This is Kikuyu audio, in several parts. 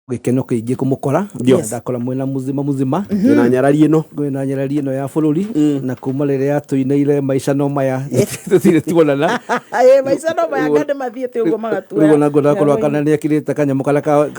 Gĩkeno kĩingĩ kũmũkora. Ndio. Ndakora mwĩna muzima muzima. Twĩna nyarari ĩno. Kwĩna nyarari ĩno ya bũrũri na kuma rĩrĩa tũinĩire maica no maya tũtirĩ tuonana. Ĩ, maica no maya ngandĩ mathiĩte ũguo magatuoya. Rĩu ona ngona korwo kana nĩ ekĩrĩte kanyamũ karĩa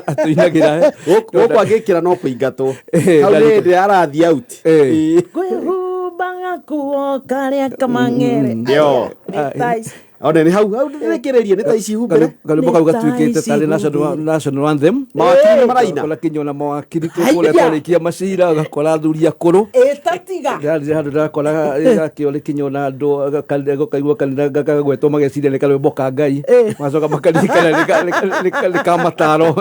atũinagĩra. Gũkũ agĩkĩra no kũingatwo. Eh, Hau nĩ ndarĩ- hĩndĩ arathiĩ out. Eh. Kwĩhumba gakuo karĩa kamang'ere. Ndio. Nĩ ta ici. One nĩ hau hau ndĩrĩkĩrĩrie nĩ ta ici humbĩre. Karwĩmbo kau Nĩ ta gatuĩkĩte ici tarĩ humbĩre. national anthem. Mawakiri nĩ maraina. Ũgakora kinya ona mawakiri Haiya. kũrĩa twarĩkia macira ũgakora athuri akũrũ. Ĩ, ta tiga. Ndĩrathiĩ handũ ndĩrakora gakĩo kinya ona andũ kaigua kanitha gakagwetwo mageciria nĩ karwĩmbo ka Ngai. Magacoka makaririkana nĩ ka mataro.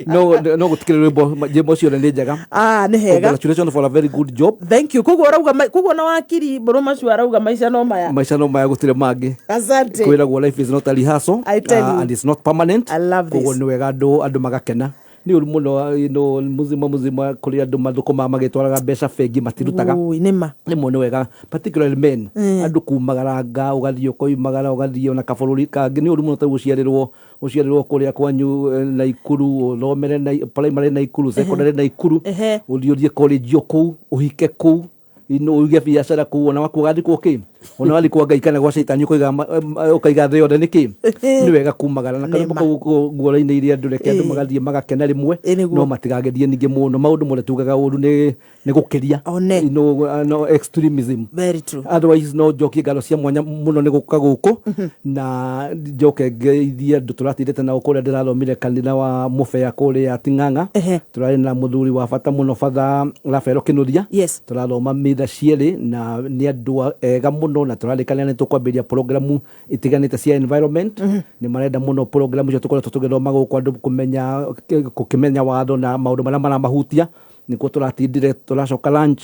No gũtikĩrĩ rwĩmbo nyĩmbo ciothe nĩ njega. Ah, nĩ hega. Congratulations for a very good job. Thank you. Koguo ũrauga koguo na wakiri Mbũrũ macio arauga maica no maya. Maica no maya gũtirĩ mangĩ. Asante. Kwĩragwo life is not a rehearsal I tell you. And it's not permanent. I love this. Koguo nĩ wega andũ magakena. Nĩ ũru mũno muzima muzima kũrĩ andũ mathũkũmaga magĩtwaraga mbeca bengi matirutaga. Ui, nĩ ma. Rĩmwe nĩ wega particularly men andũ kumagaranga ũgathiĩ ũkoimagara ũgathiĩ ona kabũrũri kangĩ. Nĩ ũru mũno ta gũciarĩrwo kũrĩa kwanyu Naikuru, ũthomere primary Naikuru, secondary Naikuru, ũthiĩ ũthiĩ college o kũu, ũhike kũu, ũige biacara kũu, ona waku ũgathikwo kĩ? Ona wathiĩ kwa Ngai kana gwa caitani ũkaiga thĩ yothe nĩkĩ? Nĩ wega kumagara na karwĩmbo kau nguo-inĩ iria andũ reke andũ magathiĩ magakena rĩmwe, no matigagerie ningĩ mũno. Maũndũ mothe tugaga ũru nĩ gũkĩria. One. No extremism. Very true. Otherwise no njokie ngatho cia mwanya mũno nĩ gũka gũkũ na njoke ngeithie andũ tũratindĩte nao kũrĩa ndĩrathomire kanitha wa Mũbea kũrĩa Ting'ang'a. Tũrarĩ na mũthuri wa bata mũno Father Rafael Kĩnuthia. Tũrathoma mitha cierĩ na nĩ andũ ega mũno na tũrarĩkanĩra nĩ tũkwambĩrĩria programu itiganĩte cia environment. Nĩ marenda mũno programu icio tũkoretwo tũgĩthoma gũkũ andũ gũkĩmenya watho na maũndũ marĩa maramahutia. Nĩkuo tũratindire tũracoka lunch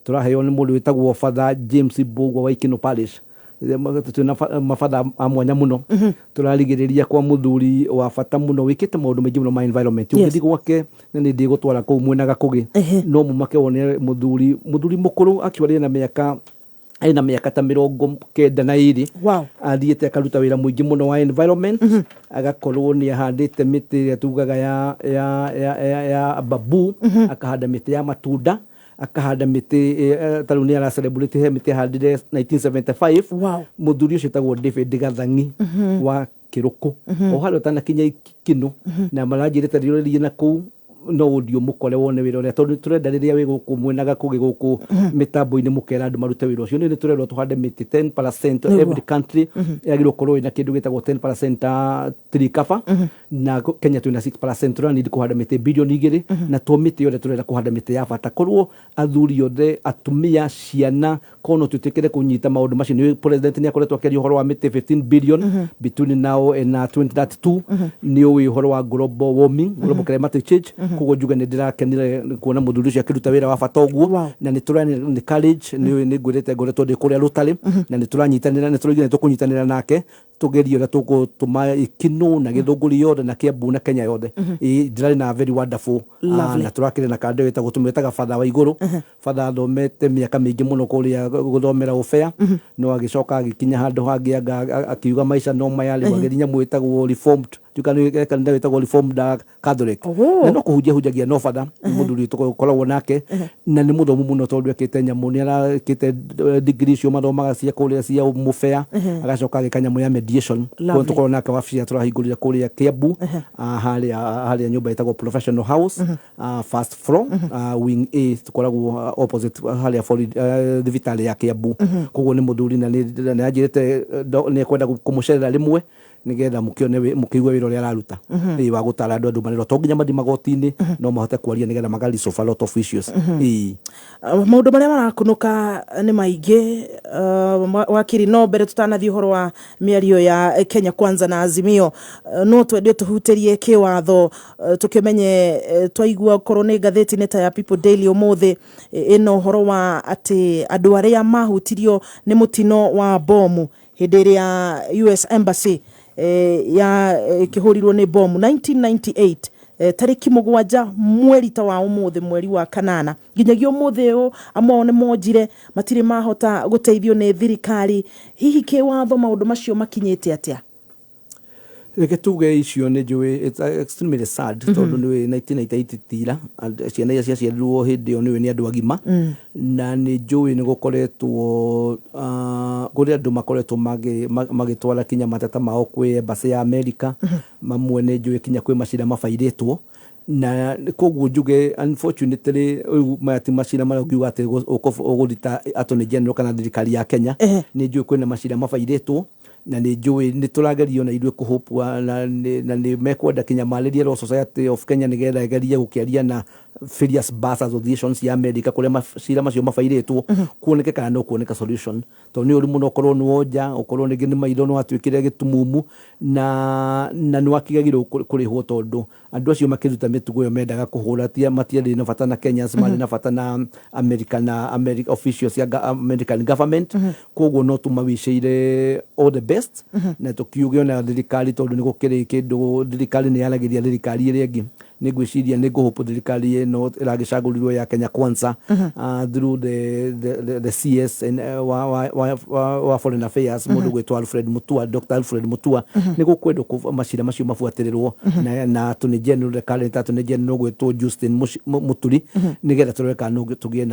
tũraheo nĩ mũndũ wĩtagwo Father James Mbũgua wa Ikino Parish. Twĩna mabatha a mwanya mũno. Tũrarigĩrĩria kwa mũthuri wa bata mũno wĩkĩte maũndũ maingĩ mũno ma environment. Ũngĩthiĩ gwake na nĩ ndĩgũtwara kũu mwena Gakũgĩ, no mũmake wone mũthuri mũkũrũ actually ena mĩaka ta 92. Athiĩte akaruta wĩra mũingĩ mũno wa environment, agakorwo nĩ ahandĩte mĩtĩ ĩrĩa tugaga ya bamboo, akahanda mĩtĩ ya matunda, akahanda mĩtĩ ta rĩu nĩ ara celebrate he mĩtĩ ahandire 1975. Mũthuri ũcio etagwo David Gathang'i wa Kĩrũkũ, o harĩa ũtanakinya Ikinũ, na maranjĩrĩte rĩrĩrie na kũu no ũthiĩ ũmũkore wone wĩra ũrĩa, tondũ tũrenda rĩrĩa wĩ gũkũ mwena Gakũgĩ gũkũ mĩtambo-inĩ mũkera andũ marute wĩra ũcio. Nĩ tũrerwo tũhande mĩtĩ 10%. Every country yagĩrĩirwo gũkorwo ĩna kĩndũ gĩtagwo 10% tree cover, na Kenya twĩna 6%. Tũra need kũhanda mĩtĩ bilioni 2, na to mĩtĩ yothe tũrenda kũhanda mĩtĩ ya bata. Korwo athuri othe, atumia, ciana, korwo no twĩtĩkĩre kũnyita maũndũ macio. Nĩ president nĩ akoretwo akĩaria ũhoro wa mĩtĩ 15 billion between now and 2032. Nĩ ũĩ ũhoro wa global warming, global climatic change. Koguo njuge nĩ ndĩrakenire kuona mũthuri ũcio akĩruta wĩra wa bata ũguo. Na nĩ tũra encourage, nĩ nĩ ngwĩrĩte ngoretwo ndĩ kũrĩa Rũtarĩ, na nĩ tũranyitanĩra, nĩ tũraugire nĩ tũkũnyitanĩra nake tũgerie ũrĩa tũgũtũma Ikinũ na Gĩthũngũri yothe na Kiambu na Kenya yothe. Ĩĩ, ndĩrarĩ na very wonderful na tũrakĩrĩ na kandũ wĩtagwo tũmwĩtaga Father wa Igũrũ. Father athomete mĩaka mĩingĩ mũno kũrĩa gũthomera ũbea, no agĩcoka agĩkinya handũ hangĩ anga akiuga maica no maya rĩu agĩthiĩ nyamũ ĩtagwo Reformed, ndiũĩ kana kanitha wĩtagwo Reformed Catholic. Na no kũhunjia hunjagia, no batha nĩ mũthuri tũkoragwo nake na nĩ mũthomu mũno tondũ ekĩte nyamũ, nĩ arakĩte degree icio mathomaga cia kũrĩa cia mũbea, agacoka agĩka nyamũ ya mediation. Koguo tũkoragwo nake wabici ĩrĩa tũrahingũrire kũrĩa Kiambu, harĩa nyũmba ĩtagwo Professional House, first floor, wing A, tũkoragwo opposite harĩa thibitarĩ ya Kiambu. Koguo nĩ mũthuri na nĩ anjĩrĩte nĩ ekwenda kũmũcerera rĩmwe nĩgetha mũkĩone mũkĩigue wĩra ũrĩa araruta. Ĩĩ, wa gũtara andũ marerwo to nginya mathiĩ magoti-inĩ, no mahote kwaria nĩgetha maka resolve a lot of issues. Ĩĩ. Maũndũ marĩa marakunũka nĩ maingĩ, wakiri, no mbere tũtanathiĩ ũhoro wa mĩario ya Kenya Kwanza na Azimio, no twende tũhutĩrie kĩwatho, tũkĩmenye twaigua korwo nĩ ngathĩti-inĩ ta ya People Daily ũmũthĩ ĩno ũhoro wa atĩ andũ arĩa mahutirio nĩ mũtino wa bomu hĩndĩ ĩrĩa US Embassy ya ĩkĩhũrirwo nĩ bomu 1998, tarĩki 7 mweri ta wa ũmũthĩ mweri wa kanana, nginyagia ũmũthĩ ũyũ amwe ao nĩ monjire matirĩ mahota gũteithio nĩ thirikari. Hihi kĩwatho maũndũ macio makinyĩte atĩa? Reke tuge icio nĩ njũĩ, it's extremely sad, tondũ nĩ 1998 tira and ciana iria ciaciarirwo hĩndĩ ĩyo nĩũĩ nĩ andũ agima. Na nĩ njũĩ nĩ gũkoretwo kũrĩ andũ makoretwo magĩtwara kinya mateta mao kwĩ embassy ya America. Mamwe nĩ njũĩ kinya kwĩ macira mabairĩtwo, na koguo njuge unfortunately rĩu maya ti macira marĩa ũngiuga atĩ ũgũthita Attorney General kana thirikari ya Kenya. Nĩ njũĩ kwĩna macira mabairĩtwo, na nĩ njũĩ nĩ tũrageria ona ithuĩ kũhũpua na nĩ mekwenda kinya marĩrie Law Society of Kenya nĩgetha ĩgerie gũkĩaria na various bar associations ya America kũrĩa macira macio mabairĩtwo, kuoneke kana no kuoneka solution, tondũ nĩ ũru mũno ũkorwo nĩ wonja, ũkorwo rĩngĩ nĩ maitho nĩ watuĩkire gĩtumumu na nĩ wakĩgagĩrwo kũrĩhwo, tondũ andũ acio makĩruta mĩtugo ĩyo mendaga kũhũra matiarĩ na bata na Kenyans, marĩ na bata na America na America officials ya American government. Koguo no tũmawicĩire all the best na tũkiuge ona thirikari, tondũ nĩ gũkĩrĩ kĩndũ thirikari nĩ yaragĩria thirikari ĩrĩa ĩngĩ. Nĩ ngwĩciria nĩ ngũhũpũ thirikari ĩno ĩragĩcagũrirwo ya Kenya Kwanza through the CS and, wa Foreign Affairs, mũndũ gwĩtwo Alfred Mutua, Dr. Alfred Mutua, nĩ gũkwendwo macira macio mabuatĩrĩrwo na Attorney General, the current Attorney General gwĩtwo Justin Muturi, nĩgetha tũrore kana no tũgĩe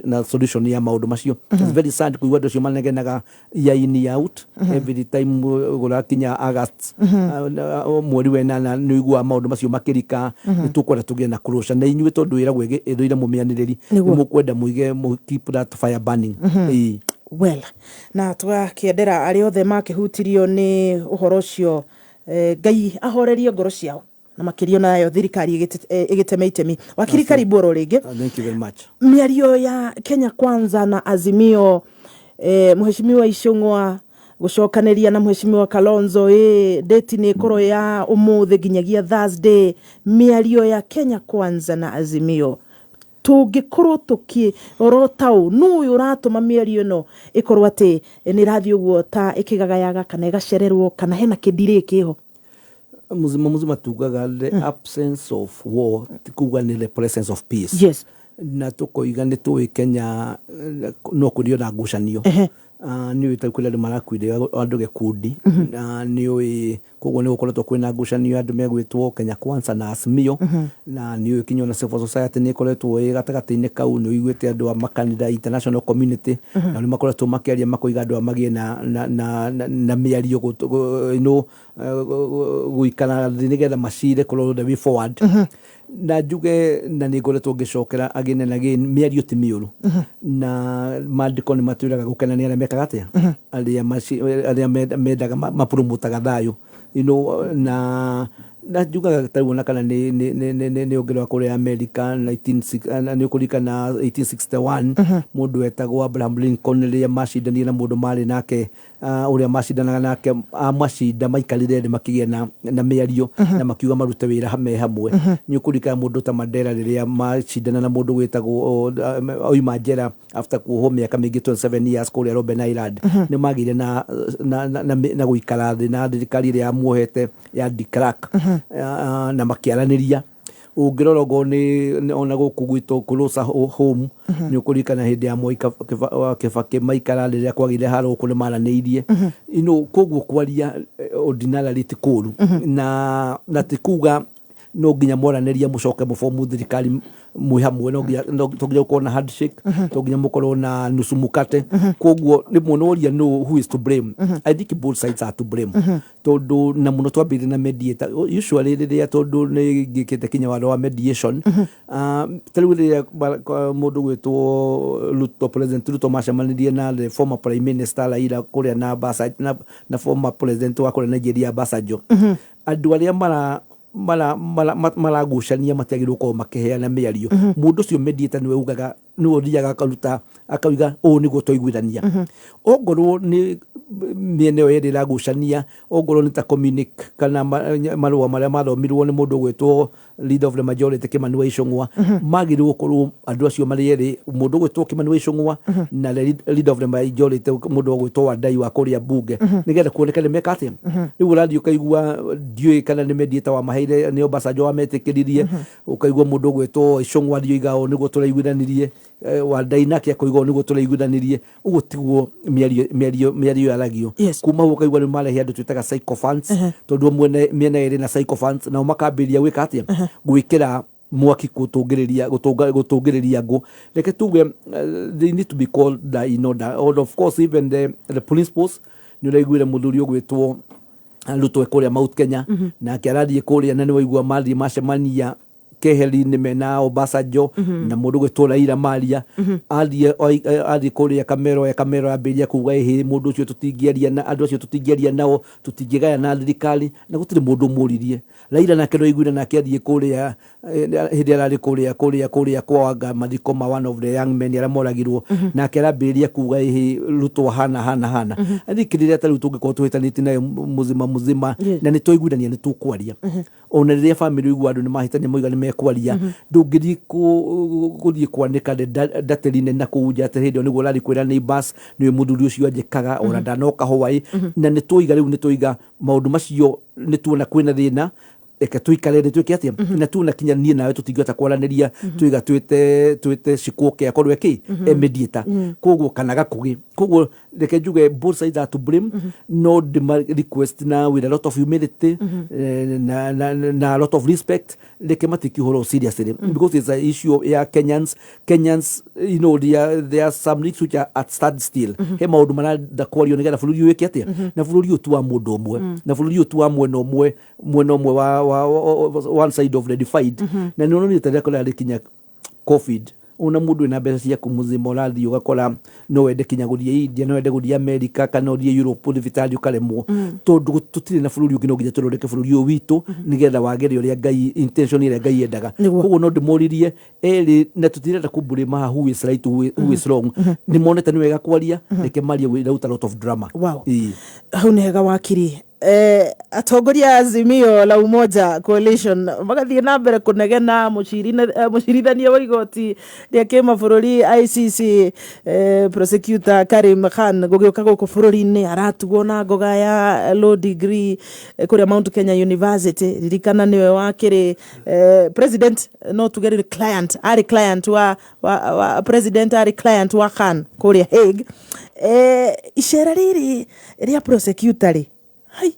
na solution ya maũndũ macio. It's very sad kũigua andũ acio manegenaga year in, year out. Every time gũrakinya August, mweri wa ĩnana, nĩ ũiguaga maũndũ macio makĩrika. Nĩ tũkwenda tũgĩe na closure na inyuĩ, tondũ wĩragwo ĩthũire mũmĩanĩrĩri. Nĩ mũkwenda mũige keep that fire burning. Ĩĩ. Well, na tũgakĩendera arĩa othe makĩhutirio nĩ ũhoro ũcio, Ngai ahorerie ngoro ciao, na makĩria nayo thirikari ĩgĩteme itemi. Wakiri, karibu oro rĩngĩ. Thank you very much. Mĩario ya Kenya Kwanza na Azimio, Mheshimiwa Ichung'wa gũcokanĩria na Mheshimiwa Kalonzo, date nĩ ĩkorwo ya ũmũthĩ nginyagia Thursday. Mĩario ya Kenya Kwanza na Azimio, tũngĩkorwo tũkĩrota ũ nũ ũyũ ũratũma mĩario ĩno ĩkorwo atĩ nĩ ĩrathiĩ ũguo ta ĩkĩgagayaga kana ĩgacererwo, kana hena kĩndirĩ kĩho? Muzima muzima tugaga the absence of war ti kuga nĩ the presence of peace. Na tũkoiga nĩ tũĩ Kenya no kũrĩ ona ngucanio. Nĩ ũĩ ta kũrĩ andũ marakuire andũ gĩkundi, na nĩ ũĩ koguo nĩ gũkoretwo kwĩna ngucanio ya andũ megwĩtwo Kenya Kwanza na Azimio, na nĩ ũĩ kinya ona civil society nĩ ĩkoretwo ĩ gatagatĩ-inĩ kau. Nĩ ũiguĩte andũ a makanitha, international community, na nĩ makoretwo makĩaria makoiga andũ a magĩe na mĩario gũikara thĩ nĩgetha macire kũrorwo the way forward. Na njuge na nĩ ngoretwo ngĩcokera again and again, mĩario ti mĩũru, na maandĩko nĩ matwĩraga gũkena nĩ arĩa mekaga atĩa, arĩa mendaga mapromotaga thayũ, na njugaga tarĩu ona kana nĩ ũngĩrora kũrĩa America 19 nĩ ũkũririkana 1861 mũndũ wetagwo Abraham Lincoln, rĩrĩa macindanire na mũndũ marĩ nake, ũrĩa macindanaga nake amacinda, maikarire thĩ makĩgĩa na mĩario na makiuga marute wĩra me hamwe. Nĩ ũkũririkana mũndũ ta Mandela rĩrĩa macindana na mũndũ wĩtagwo oima njera after kuohwo mĩaka mĩingĩ, 27 years kũrĩa Robben Island, nĩ magĩire na gũikara thĩ na thirikari ĩrĩa yamuohete ya de Klerk na makĩaranĩria. Ũngĩrora okorwo nĩ ona gũkũ gwitũ closer home, nĩ ũkũririkana hĩndĩ ya Moi wa Kibaki maikara rĩrĩa kwagĩire haro gũkũ nĩ maranĩirie. Koguo kwaria ordinarily ti kũru, na ti kuga no nginya mwaranĩria mũcoke mũbomu thirikari mwĩ hamwe. No nginya to nginya gũkorwo na handshake, to nginya mũkorwo na nusu mukate. Koguo rĩmwe noria no who is to blame. I think both sides are to blame, tondũ na mũno twambĩrĩrie na mediator usually rĩrĩa, tondũ nĩ ngĩkĩte kinya watho wa mediation. Ta rĩu rĩrĩa mũndũ gwĩtwo Ruto, President Ruto macemanirie na the former Prime Minister Raila kũrĩa na former President wa kũrĩa Nigeria Obasanjo, andũ arĩa maragucania matiagĩrĩirwo gũkorwo makĩheana mĩario. Mũndũ ũcio mediator nĩwe ugaga, nĩwe ũthiaga akaruta akauga ũũ nĩguo twaiguithania. Ongorwo nĩ mĩena ĩyo ĩrĩ ĩragucania, ongorwo nĩ ta communique kana marũa marĩa mathomirwo nĩ mũndũ ũgwĩtwo leader of the majority Kimani wa Ichung'wa, magĩrĩirwo gũkorwo andũ acio marĩ erĩ, mũndũ ũgwĩtwo Kimani wa Ichung'wa na the leader of the majority mũndũ ũgwĩtwo Wandayi wa kũrĩa bunge, nĩgetha kuoneke nĩ meka atĩa. Rĩu ũrathiĩ ũkaigua ndiũĩ kana nĩ mediator wamaheire, nĩ Obasanjo wametĩkĩririe, ũkaigua mũndũ ũgwĩtwo Ichung'wa athiĩ oiga ũũ nĩguo tũraiguithanirie. Wandayi nake akoiga ũũ nĩguo tũraiguithanirie, ũguo tiguo mĩario yaragio. Kuma hau ũkaigua rĩu marehe andũ twĩtaga sycophants, tondũ mĩena ĩrĩ na sycophants, nao makambĩrĩria gwĩka atĩa? Gwĩkĩra mwaki, gũtũngĩrĩria gũtũngĩrĩria ngũ. Reke tuge they need to be called in order. And of course even the principals, nĩ ũraiguire mũthuri ũgwĩtwo Ruto e kũrĩa Mount Kenya, nake arathiĩ kũrĩa na nĩ waigua mathiĩ macemania keheri-inĩ mena Obasanjo na mũndũ gwĩtwo Raila Maria. Athiĩ kũrĩa Kamero ya Kamero ambĩrĩria kuga ĩhĩ mũndũ ũcio tũtingĩaria na andũ acio, tũtingĩaria nao, tũtingĩgaya na thirikari, na gũtirĩ mũndũ ũmũririe. Raila nake nĩwaiguire nake athiĩ kũrĩa hĩndĩ ararĩ kũrĩa kwanga mathiko ma one of the young men arĩa moragirwo, nake arambĩrĩria kuga ĩhĩ Ruto hana hana hana. I think rĩrĩa ta rĩu tũngĩkorwo tũhĩtanĩtie nayo muzima muzima na nĩ twaiguithania nĩ tũkwaria, ona rĩrĩa family ũigua andũ nĩ mahĩtania moiga nĩ mekwaria, ndũngĩthiĩ gũthiĩ kwanĩka ndatĩri na kũu nja atĩ hĩndĩ ĩyo nĩguo ũrathiĩ kwĩra neighbors nĩwe mũthuri ũcio anjĩkaga ona ndanoka hwaĩ. Na nĩ twoiga rĩu, nĩ twoiga maũndũ macio, nĩ tuona kwĩna thĩna, reke tuikare nĩ twĩke atĩa, na tuona kinya niĩ nawe tũtingĩhota kwaranĩria, twiga twĩte Shikũke akorwo eke e mediator koguo kana Gakũgĩ. Koguo reke njuge both sides are to blame, no ndĩma request na with a lot of humility na a lot of respect, reke matake ũhoro seriously because it's a issue ya Kenyans. Kenyans, there are some things which are at standstill. He maũndũ marenda kwario nĩgetha bũrũri ũyũ wĩke atĩa, na bũrũri ũyũ ti wa mũndũ ũmwe, na bũrũri ũyũ ti wa mwena ũmwe, mwena ũmwe wa one side of the divide. Na nĩ ũronire ta rĩrĩa kũrarĩ kinya COVID, ona mũndũ wĩna mbeca ciaku mũzima ũrathiĩ ũgakora no wende kinya gũthiĩ India, no wende gũthiĩ America kana ũthiĩ Europe thibitarĩ ũkaremwo, tondũ tũtirĩ na bũrũri ũngĩ, no nginya tũthondeke bũrũri ũyũ witũ nĩgetha wagĩre ũrĩa Ngai intention ĩrĩa Ngai endaga. Koguo no ndĩmũririe erĩ, na tũtirenda kũmblame haha who is right, who is wrong. Nĩ monete nĩ wega kwaria, reke marie without a lot of drama. Ĩĩ. Hau nĩ hega, wakiri. Atongoria a Azimio la Umoja Coalition magathiĩ na mbere kũnegena mũcirithania wa igoti rĩa kĩmabũrũri ICC, prosecutor Karim Khan gũgĩũka gũkũ bũrũri-inĩ, aratugwo na ngoga ya law degree kũrĩa Mount Kenya University. Ririkana nĩwe wakĩrĩ president, no tuge rĩrĩ client, arĩ client wa president, arĩ client wa Khan kũrĩa Hague. Icera rĩrĩ rĩa prosecutor rĩ, hai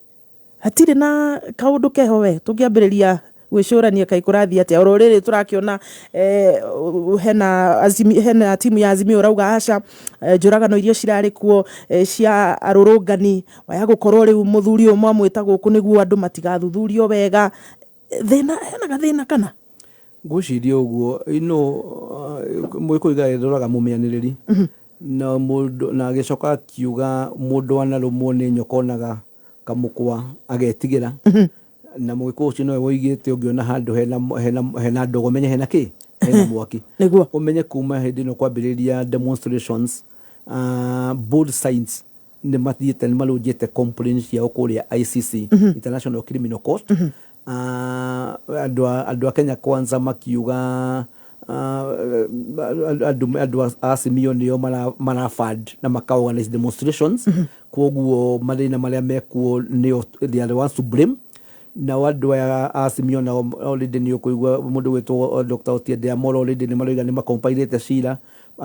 hatirĩ na kaũndũ keho we tũngĩambĩrĩria gwĩcũrania kaĩ kũrathiĩ atĩa. Oro rĩrĩ tũrakĩona hena timu ya Azimio ũrauga aca, njũragano iria cirarĩ kuo cia arũrũngani waya gũkorwo rĩu mũthuri ũyũ mwamwĩta gũkũ nĩguo andũ matigathuthurio wega. Thĩna hena gathĩna kana? Ngwĩciria ũguo ino mũgĩkũyũ ĩroraga mũmĩanĩrĩri na mũndũ, na agĩcoka akiuga mũndũ wanarũmwo nĩ nyoka onaga kamũkwa agetigĩra, na mũgĩkũyũ ũcio nowe woigĩte ũngĩona handũ hena ndogo menye hena kĩ, hena mwaki. Ũmenye kuma hĩndĩ ĩno kwambĩrĩria demonstrations, both sides nĩ mathiĩte, nĩ marũnjĩte complaints ciao kũrĩa ICC, International Criminal Court. Andũ a Kenya Kwanza makiuga andũ a Azimio nĩo mara fund na maka organize demonstrations, koguo mathĩna marĩa mekuo nĩo, they are the ones to blame. Nao andũ aya a Azimio nao already nĩ ũkũigua mũndũ gwĩtwo Dr. Otiende Amollo already nĩ maroiga nĩ macompilĩte cira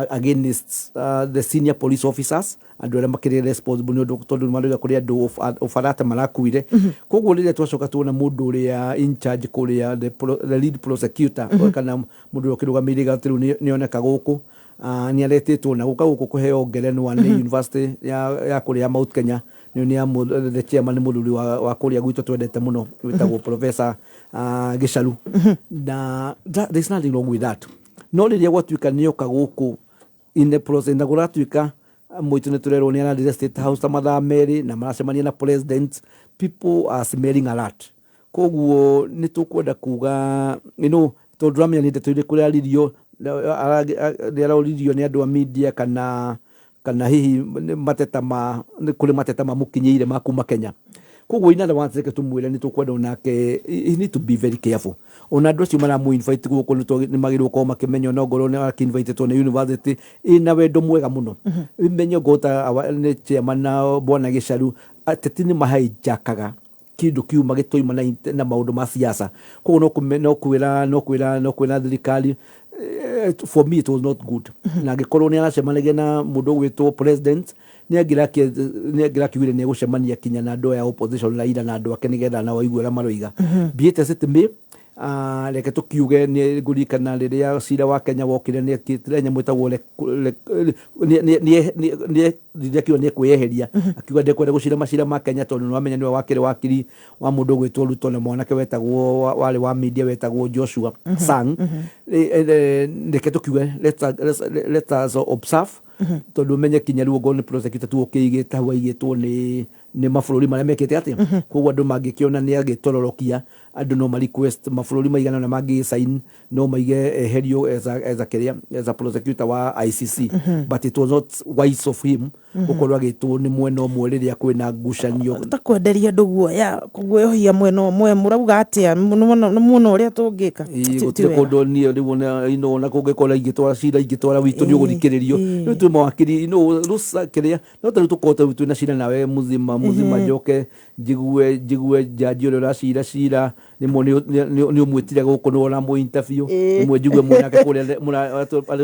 against the senior police officers, andũ arĩa makĩrĩ responsible, nĩ ũndũ tondũ nĩ maroiga kũrĩ andũ ũbarata marakuire. Koguo rĩrĩa twacoka tuona mũndũ ũrĩa in charge kũrĩa, the lead prosecutor, kana mũndũ ũrĩa ũkĩrũgamĩrĩire igoti rĩu, nĩ oneka gũkũ, nĩ aretĩtwo na gũka gũkũ kũheo ngerenwa nĩ university ya kũrĩa Mount Kenya, nĩ ya the chairman, nĩ mũthuri wa kũrĩa gwitũ twendete mũno wĩtagwo Professor Gĩcaru, na there's nothing wrong with that. No rĩrĩa gwatuĩka nĩoka gũkũ in the process na kũratuĩka mũitũ nĩ tũrerwo nĩ arathire State House ta mathaa 2 na maracemania na president, people are smelling a lot. Koguo nĩ tũkwenda kuga tondũ ndũramenya nĩ ndeto irĩkũ ĩraririo, nĩ aroririo nĩ andũ a media kana hihi nĩ mateta ma nĩ kũrĩ mateta mamũkinyĩire ma kuma Kenya. Koguo in other words, reke tũmwĩre nĩ tũkwenda onake he need to be very careful. Ona andũ acio maramũ invite gũkũ nĩ magĩrĩirwo gũkorwo makĩmenya, ona ongorwo nĩ akĩinvitĩtwo nĩ university ĩna wendo mwega mũno, imenye ongorwo ta nĩ chairman na bwana Gĩcaru, ateti nĩ mahaijakaga Kĩndũ kiuma gĩtoima na, na maũndũ ma siasa. Koguo no no kwĩra no kwĩra no kwĩra thirikari, for me it was not good. Na angĩkorwo nĩ aracemanagia na mũndũ ũgwĩtwo president, nĩ angĩrakiugire nĩ egũcemania kinya na andũ aya opposition, Raila na andũ ake, nĩgetha nao aigue ũrĩa maroiga. Be it as it may, reke tũkiuge nĩ ngũririkana rĩrĩa cira wa Kenya wokire, nĩ ekĩtire nyamũ ĩtagwo nĩ akiuga nĩ ekwĩyeheria, akiuga ndekwenda gũcira macira ma Kenya, tondũ nĩ wamenya nĩwe wakĩrĩ wakiri wa mũndũ ũgwĩtwo Ruto na mwanake wetagwo warĩ wa media wetagwo Joshua Sang. Reke tũkiuge let us observe, tondũ ũmenye kinya rĩu okorwo nĩ prosecutor tu ũkĩigĩte hau, aigĩtwo nĩ mabũrũri marĩa mekĩte atĩa. Koguo andũ mangĩkĩona nĩ agĩtororokia, andũ no ma request mabũrũri maigana ũna mangĩ sign, no maige eherio as a kĩrĩa, as a prosecutor wa ICC. But it was not wise of him gũkorwo agĩtwo nĩ mwena ũmwe rĩrĩa kwĩna ngucanio. Ta kwenderia andũ guoya, kũguoyohia mwena ũmwe, mũrauga atĩa nĩ muona ũrĩa tũngĩka? Ti gũtirĩ wega. Kũndũ niĩ rĩu ona ona kũngĩkorwo ingĩtwara cira, ingĩtwara witũ nĩ ũgũthikĩrĩrio. Rĩu twĩ mawakiri rusa kĩrĩa no ta rĩu tũkorwo ta rĩu twĩna cira nawe mũzima mũzima, njoke njigue jaji ũrĩa ũracira cira rĩmwe nĩ ũmwĩtire gũkũ, nĩ ũramũ interview, rĩmwe njigue mwanake kũrĩa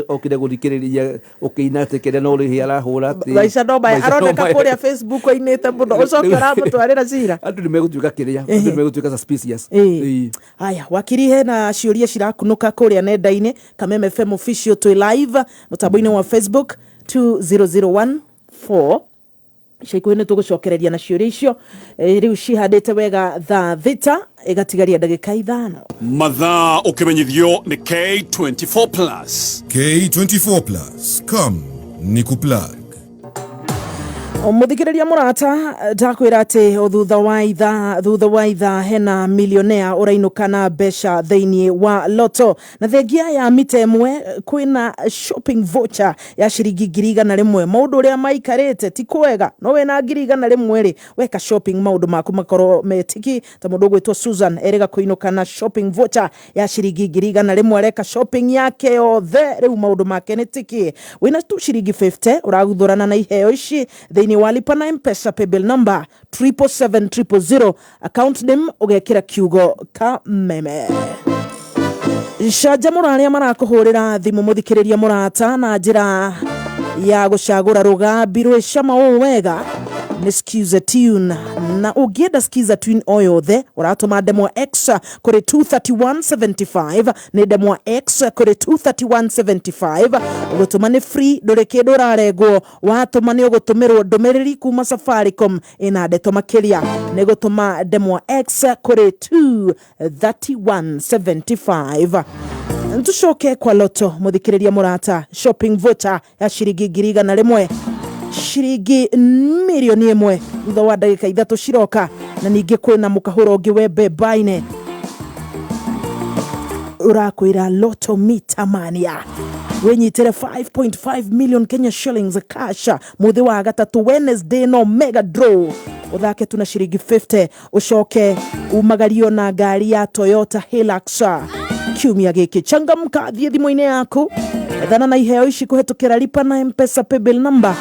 okire gũthikĩrĩria ũkĩina atĩ kĩrĩa no rĩhĩ arahũra atĩ maica no maya maica no aroneka maya. Kũrĩa Facebook ainĩte mũno, ũcoke ũramũtwarĩra cira. Andũ nĩ megũtuĩka kĩrĩa, andũ nĩ megũtuĩka suspicious. Haya, wakiri, hena ciũria cirakunũka kũrĩa nenda-inĩ. Kameme FM Official, twĩ live mũtambo-inĩ wa Facebook 20014. Ica ikuhĩ nĩ tũgũcokereria na ciũria icio. Rĩu cihandĩte wega thaa 6 ĩgatigaria ndagĩka 5. Mathaa ũkĩmenyithio nĩ K24 Plus. K24 Plus. Come, nikuplug. Mũthikĩrĩria mũrata, ndakwĩra atĩ o thutha wa ithaa hena millionaire ũrainũka na mbeca thĩinĩ wa Loto, na thengia ya mita ĩmwe kwĩna shopping voucher ya ciringi 100,000. Maũndũ ũrĩa maikarĩte ti kwega, no wĩna 100,000 rĩ, weka shopping maũndũ maku makorwo metiki. Ta mũndũ ũgwĩtwo Susan erĩga kũinũka na shopping voucher ya ciringi 100,000, areka shopping yake yothe, rĩu maũndũ make nĩ tiki. Wĩna tu ciringi 50 ũraguthũrana na iheo ici thĩinĩ wa lipa na Mpesa paybill number 777 000, account name ũgekĩra kiugo Kameme. Canjamũra arĩa marakũhũrĩra thimũ, mũthikĩrĩria mũrata, na njĩra ya gũcagũra rũgambi rwĩ cama ũũ wega nĩ Skiza Tune. Na ũngĩenda Skiza Tune o yothe, ũratũma ndemwa X kũrĩ 23175, nĩ ndemwa X kũrĩ 23175. Gũtũma nĩ free, ndũrĩ kĩndũ ũrarengwo. Watũma nĩ ũgũtũmĩrwo ndũmĩrĩri kuma Safaricom ĩna ndeto makĩria. Nĩ gũtũma ndemwa X kũrĩ 23175. Tucoke kwa Loto, mũthikĩrĩria mũrata. Shopping voucher ya ciringi 100,000, ciringi 1,000,000 thutha wa ndagĩka 3 ciroka. Na ningĩ kwĩna mũkahũro ũngĩ wembe mbaine ũrakwĩra Lotto Mitamania, wĩnyitĩre 5.5 million Kenya shillings cash mũthĩ wa gatatũ, Wednesday. No mega draw, ũthake tu na ciringi 50, ũcoke umagario na ngari ya Toyota Hilux kiumia gĩkĩ. Changamka, thiĩ thimũ-inĩ yaku, ethana na iheo ici kũhetũkĩra lipa na Mpesa paybill number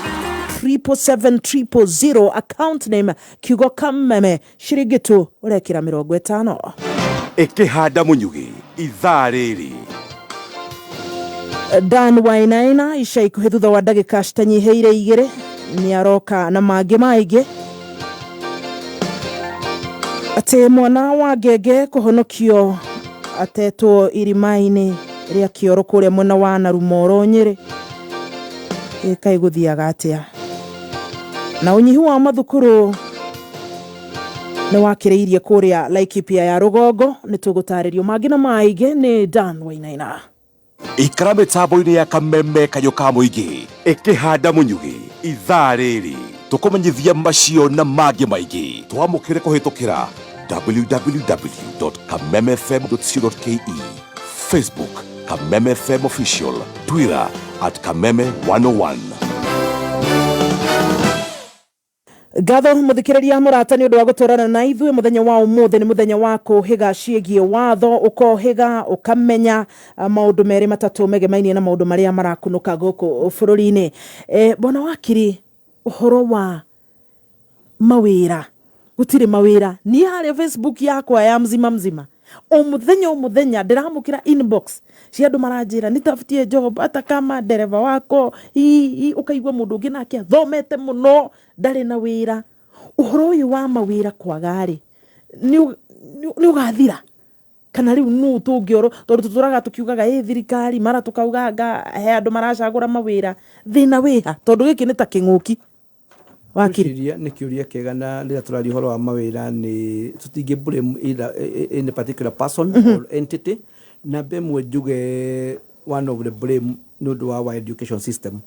777 000, account name kiugo Kameme, ciringi tu ũrekĩra 50. Ĩkĩhanda mũnyugĩ ithaa rĩrĩ. Dan Wainaina ica ikuhĩ thutha wa ndagĩka citanyihĩire 2 nĩ aroka na mangĩ maingĩ. Atĩ mwana wa ngenge kũhonokio atetwo irima-inĩ rĩa kĩoro kũrĩa mwena wa Narumoro, Nyĩrĩ. Ĩ kaĩ gũthiaga atĩa? Na ũnyihu wa mathukuru nĩ wakĩrĩirie kũrĩa Laikipia ya rũgongo. Nĩ tũgũtarĩrio mangĩ na maingĩ nĩ Dan Wainaina. Ikara mĩtambo-inĩ ya Kameme, kayũ ka mũingĩ. Ĩkĩhanda mũnyugĩ ithaa rĩrĩ, tũkũmenyithia macio na mangĩ maingĩ. Twamũkĩre kũhĩtũkĩra www.kamemefm.co.ke, Facebook Kameme FM Official, Twitter @Kameme101. Ngatho, mũthikĩrĩria mũrata, nĩ ũndũ wa gũtwarana na ithuĩ mũthenya wa ũmũthĩ. Nĩ mũthenya wa kũhĩga ciĩgiĩ watho, ũkohĩga ũkamenya maũndũ merĩ matatũ megemainie na maũndũ marĩa marakunũka gũkũ bũrũri-inĩ. Bwana wakiri, ũhoro wa mawĩra Gũtirĩ mawĩra. Niĩ harĩa Facebook yakwa ya Mzima Mzima, o mũthenya o mũthenya ndĩramũkĩra inbox cia andũ maranjĩra nitafutie job hata kama dereva wako ii, ũkaigua mũndũ ũngĩ nake athomete mũno ndarĩ na wĩra. Ũhoro ũyũ wa mawĩra kwaga-rĩ, nĩ ũgathira kana rĩu nũ tũngĩorwo, tondũ tũtũraga tũkiugaga ĩ thirikari, mara tũkauga anga he andũ maracagũra mawĩra. Thĩna wĩha? Tondũ gĩkĩ nĩ ta kĩng'ũki, wakiri. Ngwĩciria nĩ kĩũria kĩega, na rĩrĩa tũraria ũhoro wa mawĩra nĩ tũtingĩ blame either any particular person or entity. Namba ĩmwe njuge one of the blame nĩ ũndũ wa our education system.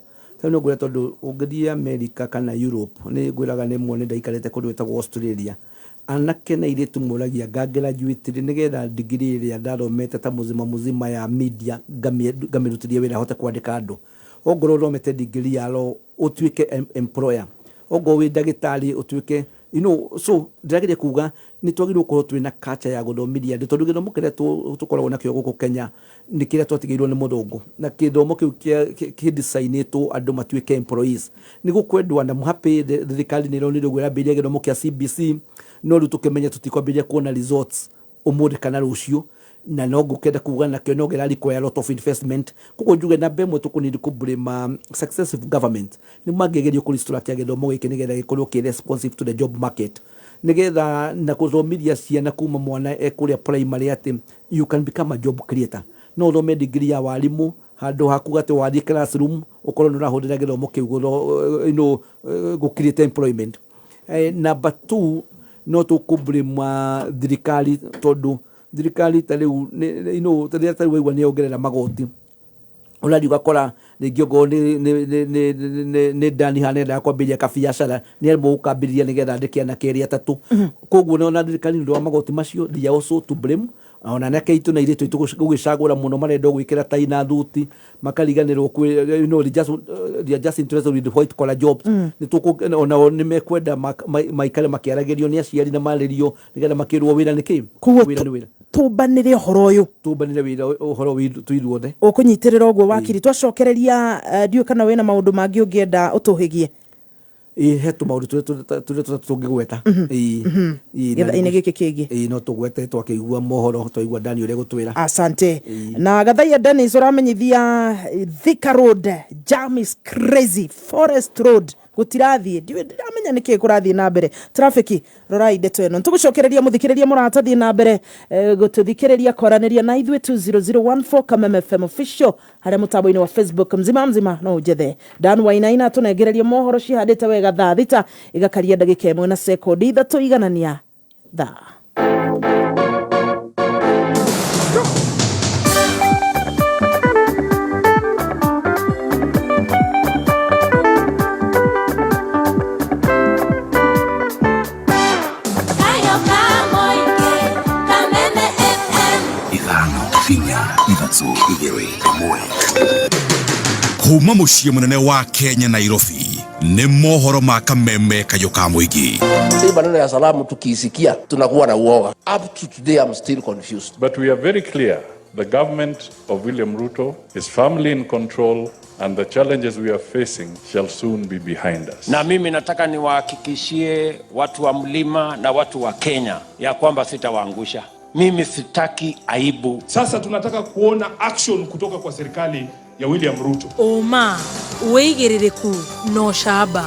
Rĩu nĩ ngwĩra, tondũ ũngĩthiĩ America kana Europe, nĩ ngwĩraga nĩ muone ndaikarĩte kũndũ gwĩtagwo Australia, anake na airĩtu moragia nga graduate rĩ, nĩgetha degree ĩrĩa ndathomete ta mũzima mũzima ya media ngamĩrutithie wĩra hote kwandĩka andũ. Ongorwo ũthomete degree ya law, ũtuĩke employer, ongorwo wĩ ndagĩtarĩ ũtuĩke so ndĩrageria kuga nĩ twagĩrĩirwo gũkorwo twĩna culture ya gũthomithia andũ, tondũ gĩthomo kĩrĩa tũkoragwo nakĩo gũkũ Kenya nĩ kĩrĩa twatigĩirwo nĩ mũthũngũ, na gĩthomo kĩu kĩ-designĩtwo andũ matuĩke employees. Nĩ gũkwendwo, and I'm happy thirikari nĩ ĩronire ũguo ĩrambĩrĩria gĩthomo kĩa CBC, no rĩu tũkĩmenye tũtikwambĩrĩria kuona results ũmũthĩ kana rũciũ, na no ngũkenda kuga nakĩo no kĩra require a lot of investment. Koguo njuge namba ĩmwe tũkũnidi kũ blame successive government, nĩ mangĩgerio kũ restructure gĩthomo gĩkĩ nĩgetha gĩkorwo kĩ responsive to the job market, nĩgetha na gũthomithia ciana kuma mwana e kũrĩa primary atĩ you can become a job creator. No ũthome degree ya warimũ, handũ ha kuga atĩ wathiĩ classroom ũkorwo nĩ ũrahũthĩra gĩthomo kĩu gũ create employment. Number two, no tũkũ blame thirikari, tondũ thirikari ta rĩu rĩrĩa ta rĩu waigua nĩ yongerera magoti, ũrathiĩ ũgakora rĩngĩ okorwo nĩ ndani haha nĩendaga kwambĩrĩria kabiacara, nĩ aremwo gũkambĩrĩria nĩgetha andĩke anake erĩ atatũ. Koguo nona thirikari nĩ ũndũ wa magoti macio, they are also to blame. Ona anake aitũ na airĩtu aitũ gũgĩcagũra mũno, marenda o gwĩkĩra tai na thuti, makariganĩrwo kwĩ they are just interested with white collar jobs. Nĩ tũkũ onao nĩ mekwenda maikare makĩaragĩrio nĩ aciari na marĩrio nĩgetha makĩrwo wĩra nĩ kĩ. Koguo Wĩra nĩ wĩra. Tũmbanĩre ũhoro ũyũ. Tũmbanĩre wĩra ũhoro witũ ithuothe. Ũkũnyitĩrĩra ũguo, wakiri. Twacokereria, ndiũĩ kana wĩna maũndũ mangĩ ũngĩenda ũtũhĩgie. Ĩ, he tũmaũndũ tũrĩa tũtatũ tũngĩgweta. Ĩ, ĩ, na Gĩthaa-inĩ gĩkĩ kĩngĩ. Ĩ, no tũgwete twakĩigua mohoro, twaigua Dani ũrĩa gũtwĩra. Asante. Na Gathaia Dennis ũramenyithia Thika Road jam is crazy, Forest Road gũtirathiĩ, ndiũĩ ndiramenya nĩkĩ kũrathiĩ na mbere traffic. Rorai ndeto ĩno. Tũgũcokereria mũthikĩrĩria mũrata, thiĩ na mbere gũtũthikĩrĩria, kwaranĩria na ithuĩ 20014 Kameme FM official harĩa mũtambo-inĩ wa Facebook. Mzima mzima no ũnjethe Dan Wainaina. Tũnengererie mohoro cihandĩte wega thaa 6 igakaria ndagĩka 1 na sekondi 3 iganania thaa. Kayo Kamoike, Kameme FM. 5 4 3 2 1. Kuma mũciĩ mũnene wa Kenya, Nairobi, nĩ mohoro ma Kameme kayũ ka mũingĩ. Hii maneno ya salamu tukiisikia tunakuwa na uoga. Up to today I'm still confused. But we are very clear the government of William Ruto is firmly in control, and the challenges we are facing shall soon be behind us. Na mimi nataka niwahakikishie watu wa mlima na watu wa Kenya ya kwamba sitawaangusha. Mimi sitaki aibu. Sasa tunataka kuona action kutoka kwa serikali ya William Ruto. Ũma, wĩigĩrĩrĩku na ũcamba.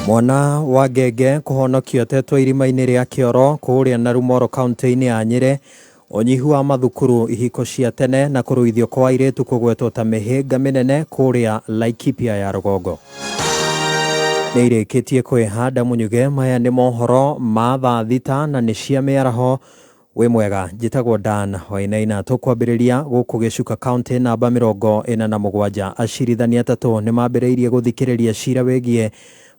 Mwana wa ngenge kũhonokio atetwo irima-inĩ rĩa kĩoro kũrĩa Narumoro kaunti-inĩ ya Nyĩrĩ. Ũnyihu wa mathukuru, ihiko cia tene na kũruithio kwa airĩtu kũgwetwo ta mĩhĩnga mĩnene kũrĩa Laikipia ya rũgongo. Nĩ irĩkĩtie kwĩhanda mũnyuge. Maya nĩ mohoro ma thaa 6 na nĩ cia mĩaraho. Wĩ mwega, njĩtagwo Dan Wainaina. Tũkwambĩrĩria gũkũ Gĩcuka kaunti namba 47. Acirithania atatũ nĩ mambĩrĩirie gũthikĩrĩria cira wĩgiĩ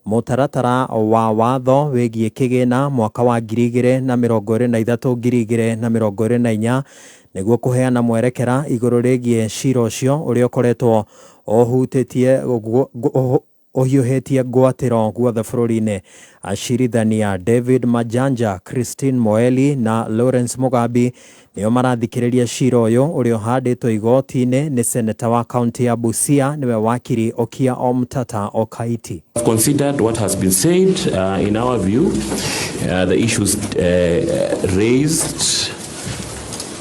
mũtaratara wa watho wĩgiĩ kĩgĩna mwaka wa 2023 2024, nĩguo kũheana mwerekera igũrũ rĩgiĩ cira ũcio ũrĩa ũkoretwo ũhutĩtie. Ũhiũhĩtie ngwatĩro guothe bũrũri-inĩ. Acirithania David Majanja, Christine Moeli na Lawrence Mugambi nĩo marathikĩrĩria cira ũyũ ũrĩa ũhandĩtwo igoti-inĩ nĩ seneta wa kaunti ya Busia nĩwe wakiri Okiya Omtata Okaiti. Considered what has been said, in our view, the issues raised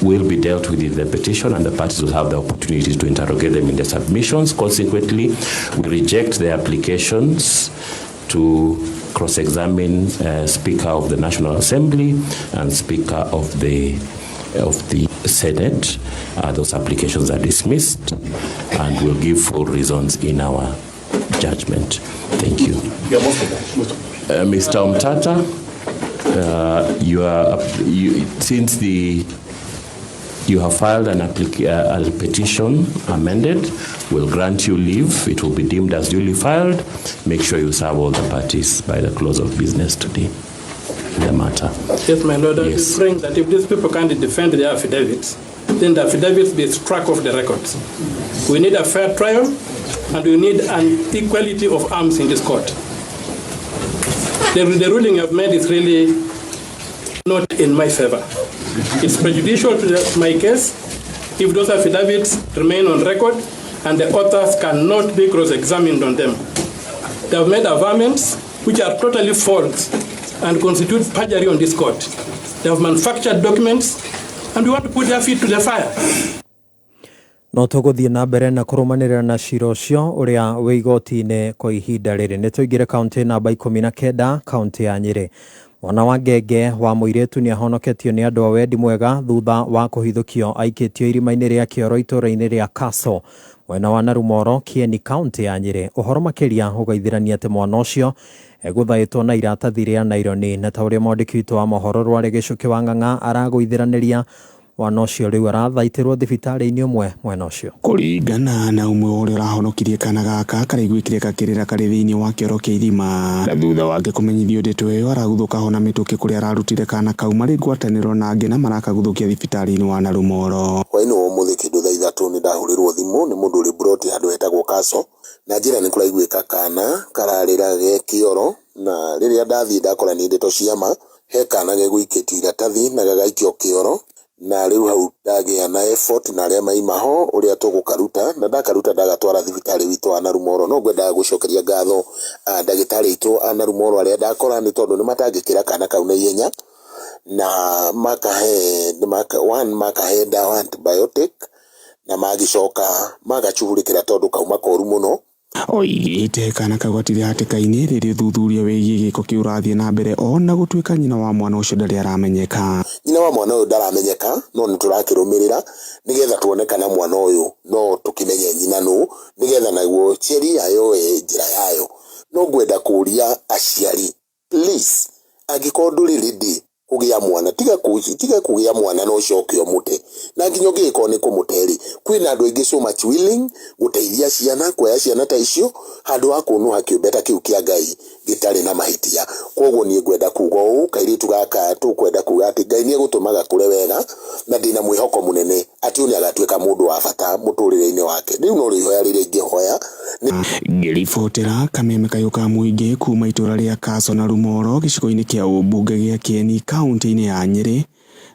will be dealt with in the petition, and the parties will have the opportunity to interrogate them in the submissions. Consequently, we reject the applications to cross-examine Speaker of the National Assembly and Speaker of the Senate. Those applications are dismissed, and we'll give full reasons in our judgment. Thank you. Mr. Omtata, you are you, since the you have filed a petition amended, we'll grant you leave. It will be deemed as duly filed. Make sure you serve all the parties by the close of business today in the matter. Yes, my lord, I Yes. am praying that if these people can't defend their affidavits, then the affidavits be struck off the records. We need a fair trial, and we need an equality of arms in this court. The ruling you have made is really not in my favor. It's prejudicial to my case if those affidavits remain on record and the authors cannot be cross-examined on them. They have made averments which are totally false and constitute perjury on this court. They have manufactured documents, and we want to put their feet to the fire. No tũgũthiĩ na mbere na kũrũmanĩrĩra na cira ũcio ũrĩa wĩ igoti-inĩ kwa ihinda rĩrĩ. Nĩ tũingĩre kaũntĩ namba 19, kaũntĩ ya Nyĩrĩ. Mwana wa ngenge wa mũirĩtu nĩ ahonoketio nĩ andũ a wendi mwega thutha wa kũhithũkio aikĩtio irima-inĩ rĩa kĩoro itũũra-inĩ rĩa Kaso mwena wa Narumoro, Kieni, kaũntĩ ya Nyĩrĩ. Ũhoro makĩria ũgaithĩrania atĩ mwana ũcio egũthaĩtwo na iratathi rĩa naironi, na ta ũrĩa mwandĩki witũ wa mohoro Rware Gĩcũkĩ wa Ng'ang'a aragũithĩranĩria, mwana ũcio rĩu arathaitĩrwo thibitarĩ-inĩ ũmwe mwena ũcio. Kũringana na ũmwe wa ũrĩa ũrahonokirie kana gaka, karaiguĩkire gakĩrĩra karĩ thĩinĩ wa kĩoro kĩa irima, na thutha wake kũmenyithio ndeto ĩyo araguthũka ho na mĩtũkĩ kũrĩa ararutire kana kau marĩ ngwatanĩro na angĩ na marakagũthũkia thibitarĩ-inĩ wa Narumoro. Hwaĩ-inĩ wa ũmũthĩ kĩndũ thaa 3 nĩ ndahũrĩrwo thimũ nĩ mũndũ ũrĩ mburoti handũ hetagwo Kaso, na njĩra nĩ kũraiguĩka kana kararĩra ge kĩoro, na rĩrĩa ndathiĩ ndakora nĩ ndeto cia ma, he kana gegũikĩtio iratathi na gagaikio kĩoro, na rĩu hau ndagĩa na effort na arĩa maima ho ũrĩa tũgũkaruta, na ndakaruta ndagatwara thibitarĩ witũ wa Narumoro. No ngwendaga gũcokeria ngatho ndagĩtarĩ aitũ a Narumoro arĩa ndakora, nĩ tondũ nĩ matangĩkĩra kana kau na ihenya na makahe one makahe ndawa antibiotic na magĩcoka magacuhurĩkĩra tondũ kauma koru mũno. Oigĩte kana kau gatirĩ hatĩka-inĩ rĩrĩa ũthuthuria wĩgiĩ gĩko kĩu ũrathiĩ na mbere, ona gũtuĩka nyina wa mwana ũcio ndarĩ aramenyeka. Nyina wa mwana ũyũ ndaramenyeka, no nĩ tũrakĩrũmĩrĩra nĩgetha tuone kana mwana ũyũ no tũkĩmenye nyina nũ, nĩgetha naguo sheria yoe njĩra yayo. No ngwenda kũria aciari, please, angĩkorwo ndũrĩ ready kũgĩa mwana, tiga kũgĩa mwana na ũcoke ũmũte. Na nginya ũngĩgĩkorwo nĩ kũmũte rĩ, kwĩna andũ aingĩ so much willing gũteithia ciana, kuoya ciana ta icio handũ ha kũnũha kĩũmbe ta kĩu kĩa Ngai gĩtarĩ na mahĩtia. Koguo niĩ ngwenda kuga ũũ, kairĩtu gaka tũkwenda kuga atĩ Ngai nĩ egũtũma gakũre wega, na ndĩna mwĩhoko mũnene atĩ ũyũ nĩ agatuĩka mũndũ wa bata mũtũrĩre-inĩ wake. Rĩu no rĩo ihoya rĩrĩa ingĩhoya. Ngĩribotera kameme kayũ ka mũingĩ kuma itũra rĩa Kaso na Rumoro gĩcigo-inĩ kĩa ũmbunge gĩa Kieni kaunti-inĩ ya Nyĩrĩ,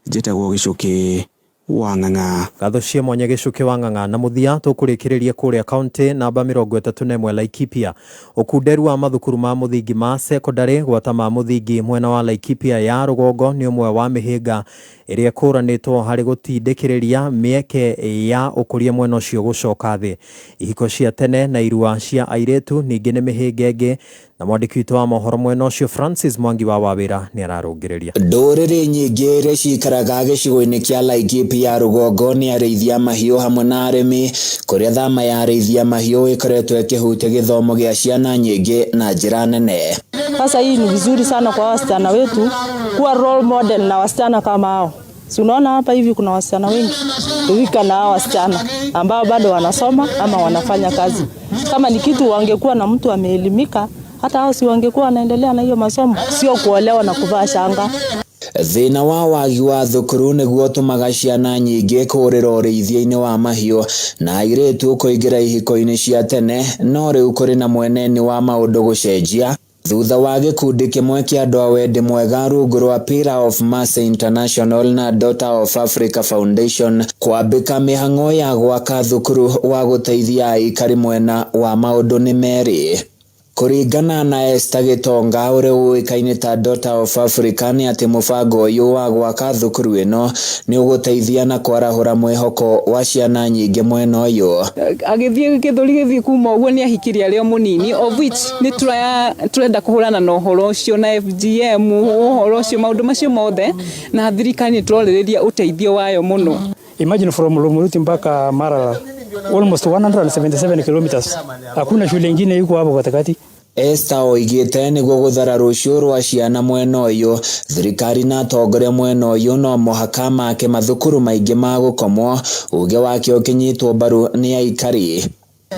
njĩtagwo Gĩcũkĩ wa Ng'ang'a. Ngatho cia mwanya Gĩcũkĩ wa Ng'ang'a. Na mũthia tũkũrĩkĩrĩria kũrĩa kaunti namba 31, Laikipia. Ũkunderu wa mathukuru ma mũthingi ma sekondarĩ gwata ma mũthingi mwena wa Laikipia ya rũgongo nĩ ũmwe wa mĩhĩnga ĩrĩa ĩkũranĩtwo harĩ gũtindĩkĩrĩria mĩeke ya ũkũria mwena ũcio gũcoka thĩ. Ihiko cia tene na irua cia airĩtu ningĩ nĩ mĩhĩnga ĩngĩ, na mwandĩki witũ wa mohoro mwena ũcio Francis Mwangi wa Wawĩra nĩ ararũngĩrĩria. Ndũrĩrĩ nyingĩ iria cikaraga gĩcigo-inĩ kĩa Laikipia rũgongo nĩ arĩithia mahiũ hamwe na arĩmi, kũrĩa thama ya arĩithia mahiũ ĩkoretwo ĩkĩhutia gĩthomo gĩa ciana nyingĩ na njĩra nene. Sasa hii ni vizuri sana kwa wasichana wetu kuwa role model na wasichana kama hao. Si unaona hapa hivi kuna wasichana wengi rika na hao wasichana ambao bado wanasoma ama wanafanya kazi. Kama ni kitu wangekuwa na mtu ameelimika, hata hao si wangekuwa wanaendelea na hiyo masomo, sio kuolewa na kuvaa shanga. Thĩna wa wagi wa thukuru nĩguo ũtũmaga ciana nyingĩ kũũrĩra ũrĩithia-inĩ wa mahiũ na airĩtu kũingĩra ihiko-inĩ cia tene, no rĩu kũrĩ na mweneni wa maũndũ gũcenjia thutha wa gĩkundi kĩmwe kĩa andũ a wendi mwega rungu rwa Pillar of Mercy International na Daughter of Africa Foundation kwambĩka mĩhang'o ya gwaka thukuru wa gũteithia aikari mwena wa maũndũ nĩ merĩ. Kũringana na Esther Gitonga ũrĩa ũĩkaine ta Daughter of Africa nĩ atĩ mũbango ũyũ wa gwaka thukuru ĩno nĩ ũgũteithia na kwarahũra mwĩhoko wa ciana nyingĩ mwena ũyũ. Agĩthiĩ gĩthũri gĩthiĩ kuma ũguo nĩ ahikirie arĩ o mũnini, of which nĩ turenda kũhũrana na ũhoro ũcio na FGM, ũhoro ũcio, maũndũ macio mothe, na thirikari nĩ tũrorĩrĩria ũteithio wayo mũno. Imagine from Rumuruti mpaka Maralal, almost 177 kilometers. Hakuna shule ingine iko hapo katikati. Esther oigĩte nĩguo gũthara rũciũ rwa ciana mwena ũyũ, thirikari na atongoria mwena ũyũ no mũhaka make mathukuru maingĩ ma gũkomwo, uge wake ũkĩnyitwo mbaru nĩ aikari.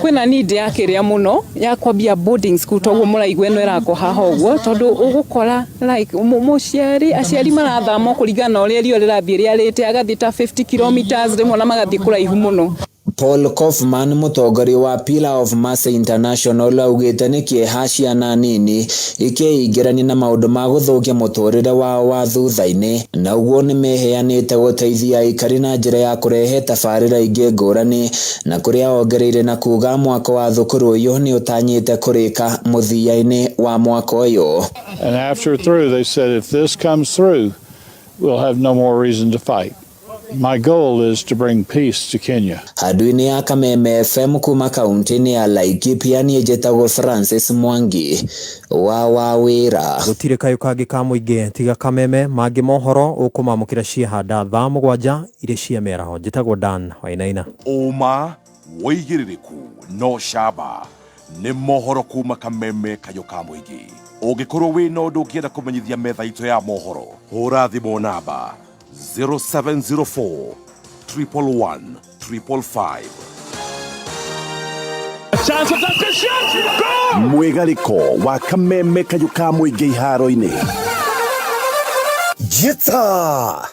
Kwĩna need ya kĩrĩa mũno ya kwambia boarding school, toguo mũraigua ĩno ĩrakwo haha ũguo, tondũ ũgũkora like mũciari, aciari marathama kũringana na ũrĩa riũa rĩrathiĩ rĩarĩte, agathiĩ ta 50 kilometers rĩmwe na magathiĩ kũraihu mũno. Paul Kaufman, mũtongoria wa Pillar of Mercy International, augĩte nĩ kĩeha ciana nini ikĩingĩrania na maũndũ ma gũthũkia mũtũrĩre wao wa thutha-inĩ, na ũguo nĩmeheanĩte gũteithia aikari na njĩra ya kũrehe tabarĩra ingĩ ngũrani, na kũrĩa ongereire na kuga mwako wa thukuru ũyũ nĩ ũtanyĩte kũrĩka mũthia-inĩ wa mwaka ũyũ. And after through, they said, if this comes through, we'll have no more reason to fight. My goal is to bring peace to Kenya. Handũ-inĩ ya Kameme FM kuma kaunti-inĩ ya Laikipia, niĩ njĩtagwo Francis Mwangi wa Wawĩra. Gũtirĩ kayũ kangĩ ka mũingĩ tiga Kameme, mangĩ mohoro ũkũmamũkĩra ciehanda thaa 7 irĩ cia mĩaraho. Njĩtagwo Dan Wainaina. Ũma, wĩigĩrĩrĩku no camba nĩ mohoro kuma Kameme kayũ ka mũingĩ. Ũngĩkorwo wĩna ũndũ ũngĩenda kũmenyithia metha itũ ya mohoro, hũra thimũ namba 0704 111 555. Mwĩgarĩko wa Kameme kayũ ka mũingĩ iharo-inĩ. Jita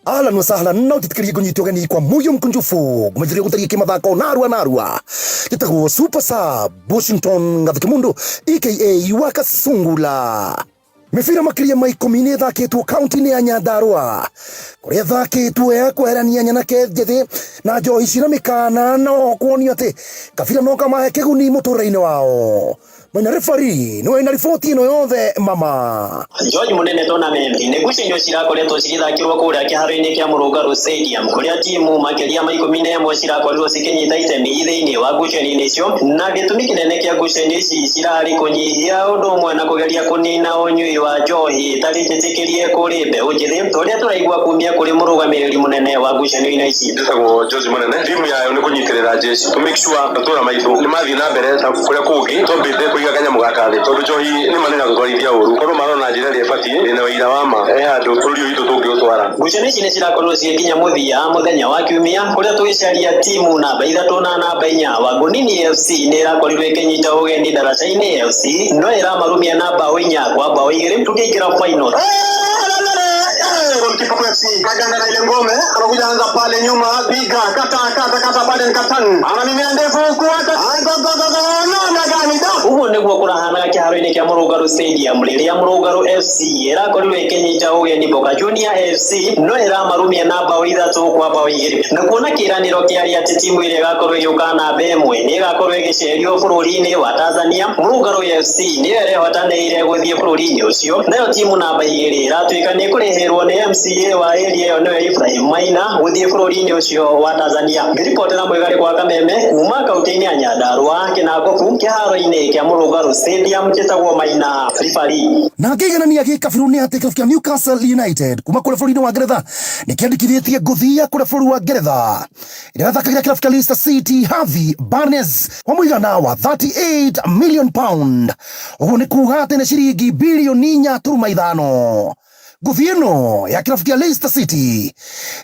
ahlan wa sahlan, no titikirie kunyitwo geni kwa moyo mkunjufu kumajiria gutaria kimathako narua narua. Njĩtagwo Super Sub Washington Ngathĩ Kimundu aka Wakasungula. Mĩbira makĩria ma 10 nĩ ĩthakĩtwo kaunti-inĩ ya Nyandarua, kũrĩa ĩthakĩtwo ya kweherania nyanake njĩthĩ na njohi cina mĩkana, no kuonio atĩ kabira no kamahe kĩguni mũtũrĩre-inĩ wao. Maina refari nĩwe wĩna riboti ĩno yothe mama. George Munene tournament nĩ ngucanio cirakoretwo cigĩthakĩrwo kũrĩa kĩharo-inĩ kĩa Mũrũngarũ Stadium, kũrĩa timu makĩria ma 11 cirakorirwo cikĩnyita itemi thĩinĩ wa ngucanio-inĩ icio, na gĩtũmi kĩnene kĩa ngucanio ici cirarĩ kũnyihia ũndũ ũmwe na kũgeria kũnina ũnyui wa njohi ĩtarĩ njĩtĩkĩrie kũrĩ mbeũ njĩthĩ, ta ũrĩa tũraigua kumia kũrĩ mũrũgamĩrĩri mũnene wa ngucanio-inĩ ici. Njĩtagwo George Munene. Timu yayo nĩ kũnyitĩrĩra jeshi to make sure matũra maitũ nĩ mathiĩ na mbere na kũrĩa kũngĩ twambĩte kũiga kanyamũ gaka thĩ, tondũ njohi nĩ ma nĩgatũtwarithia ũru, korwo marona njĩra ĩrĩa ĩbatiĩ ĩna ũira wa ma he handũ bũrũri ũyũ witũ tũngĩũtwara. Ngucanio ici nĩ cirakorirwo cigĩkinya mũthia mũthenya wa kiumia, kũrĩa tũgĩcaria timu namba 3 na namba 4. Wangunini FC nĩ ĩrakorirwo ĩkĩnyita ũgeni Daraca-inĩ FC, no ĩramarumia na mbaũ 4-2 tũkĩingĩra final. Goalkeeper FC kaganda na ile ngome, anakuja anza pale nyuma, piga kata kata kata, Baden Katan anamimina ndefu huku hata namna gani da. Ũguo nĩguo kũrahanaga kĩharo-inĩ kĩa Mũrũngarũ Stadium rĩrĩa Mũrũngarũ FC ĩrakorirwo ĩkĩnyita ũgeni Boka Junior FC, no ĩramarumia na mbaũ 3-2, na kuona kĩĩranĩro kĩarĩ atĩ timu ĩrĩa ĩgakorwo ĩgĩũka namba 1 nĩ ĩgakorwo ĩgĩcerio bũrũri-inĩ wa Tanzania. Mũrũngarũ FC nĩyo ĩrehotanĩire gũthiĩ bũrũri-inĩ ũcio, nayo timu namba 2 ĩratuĩka nĩ ĩkũrĩhĩrwo nĩ MCA wa area ĩyo nĩwe Ibrahim Maina gũthiĩ bũrũri-inĩ ũcio wa Tanzania. Ngĩribotera mwĩgarĩ kwa Kameme kuma kaunti-inĩ ya Nyandarua, Kĩnangobu, kĩharo-inĩ kĩa Mũrũngarũ Stadium, njĩtagwo Maina Ribari. Na ngĩiganania gĩkabirũ nĩ atĩ kĩrabu kĩa Newcastle United kuma kũrĩa bũrũri-inĩ wa Ngeretha nĩ kĩandĩkithĩtie ngũthi ya kũrĩa bũrũri wa Ngeretha ĩrĩa ĩthakagĩra kĩrabu kĩa Leicester City Harvey Barnes wa mũigana wa 38 million pound, ũguo nĩ kuga atĩ nĩ ciringi bilioni 4.5. Ngũthi ĩno ya kĩrabu kĩa Leicester City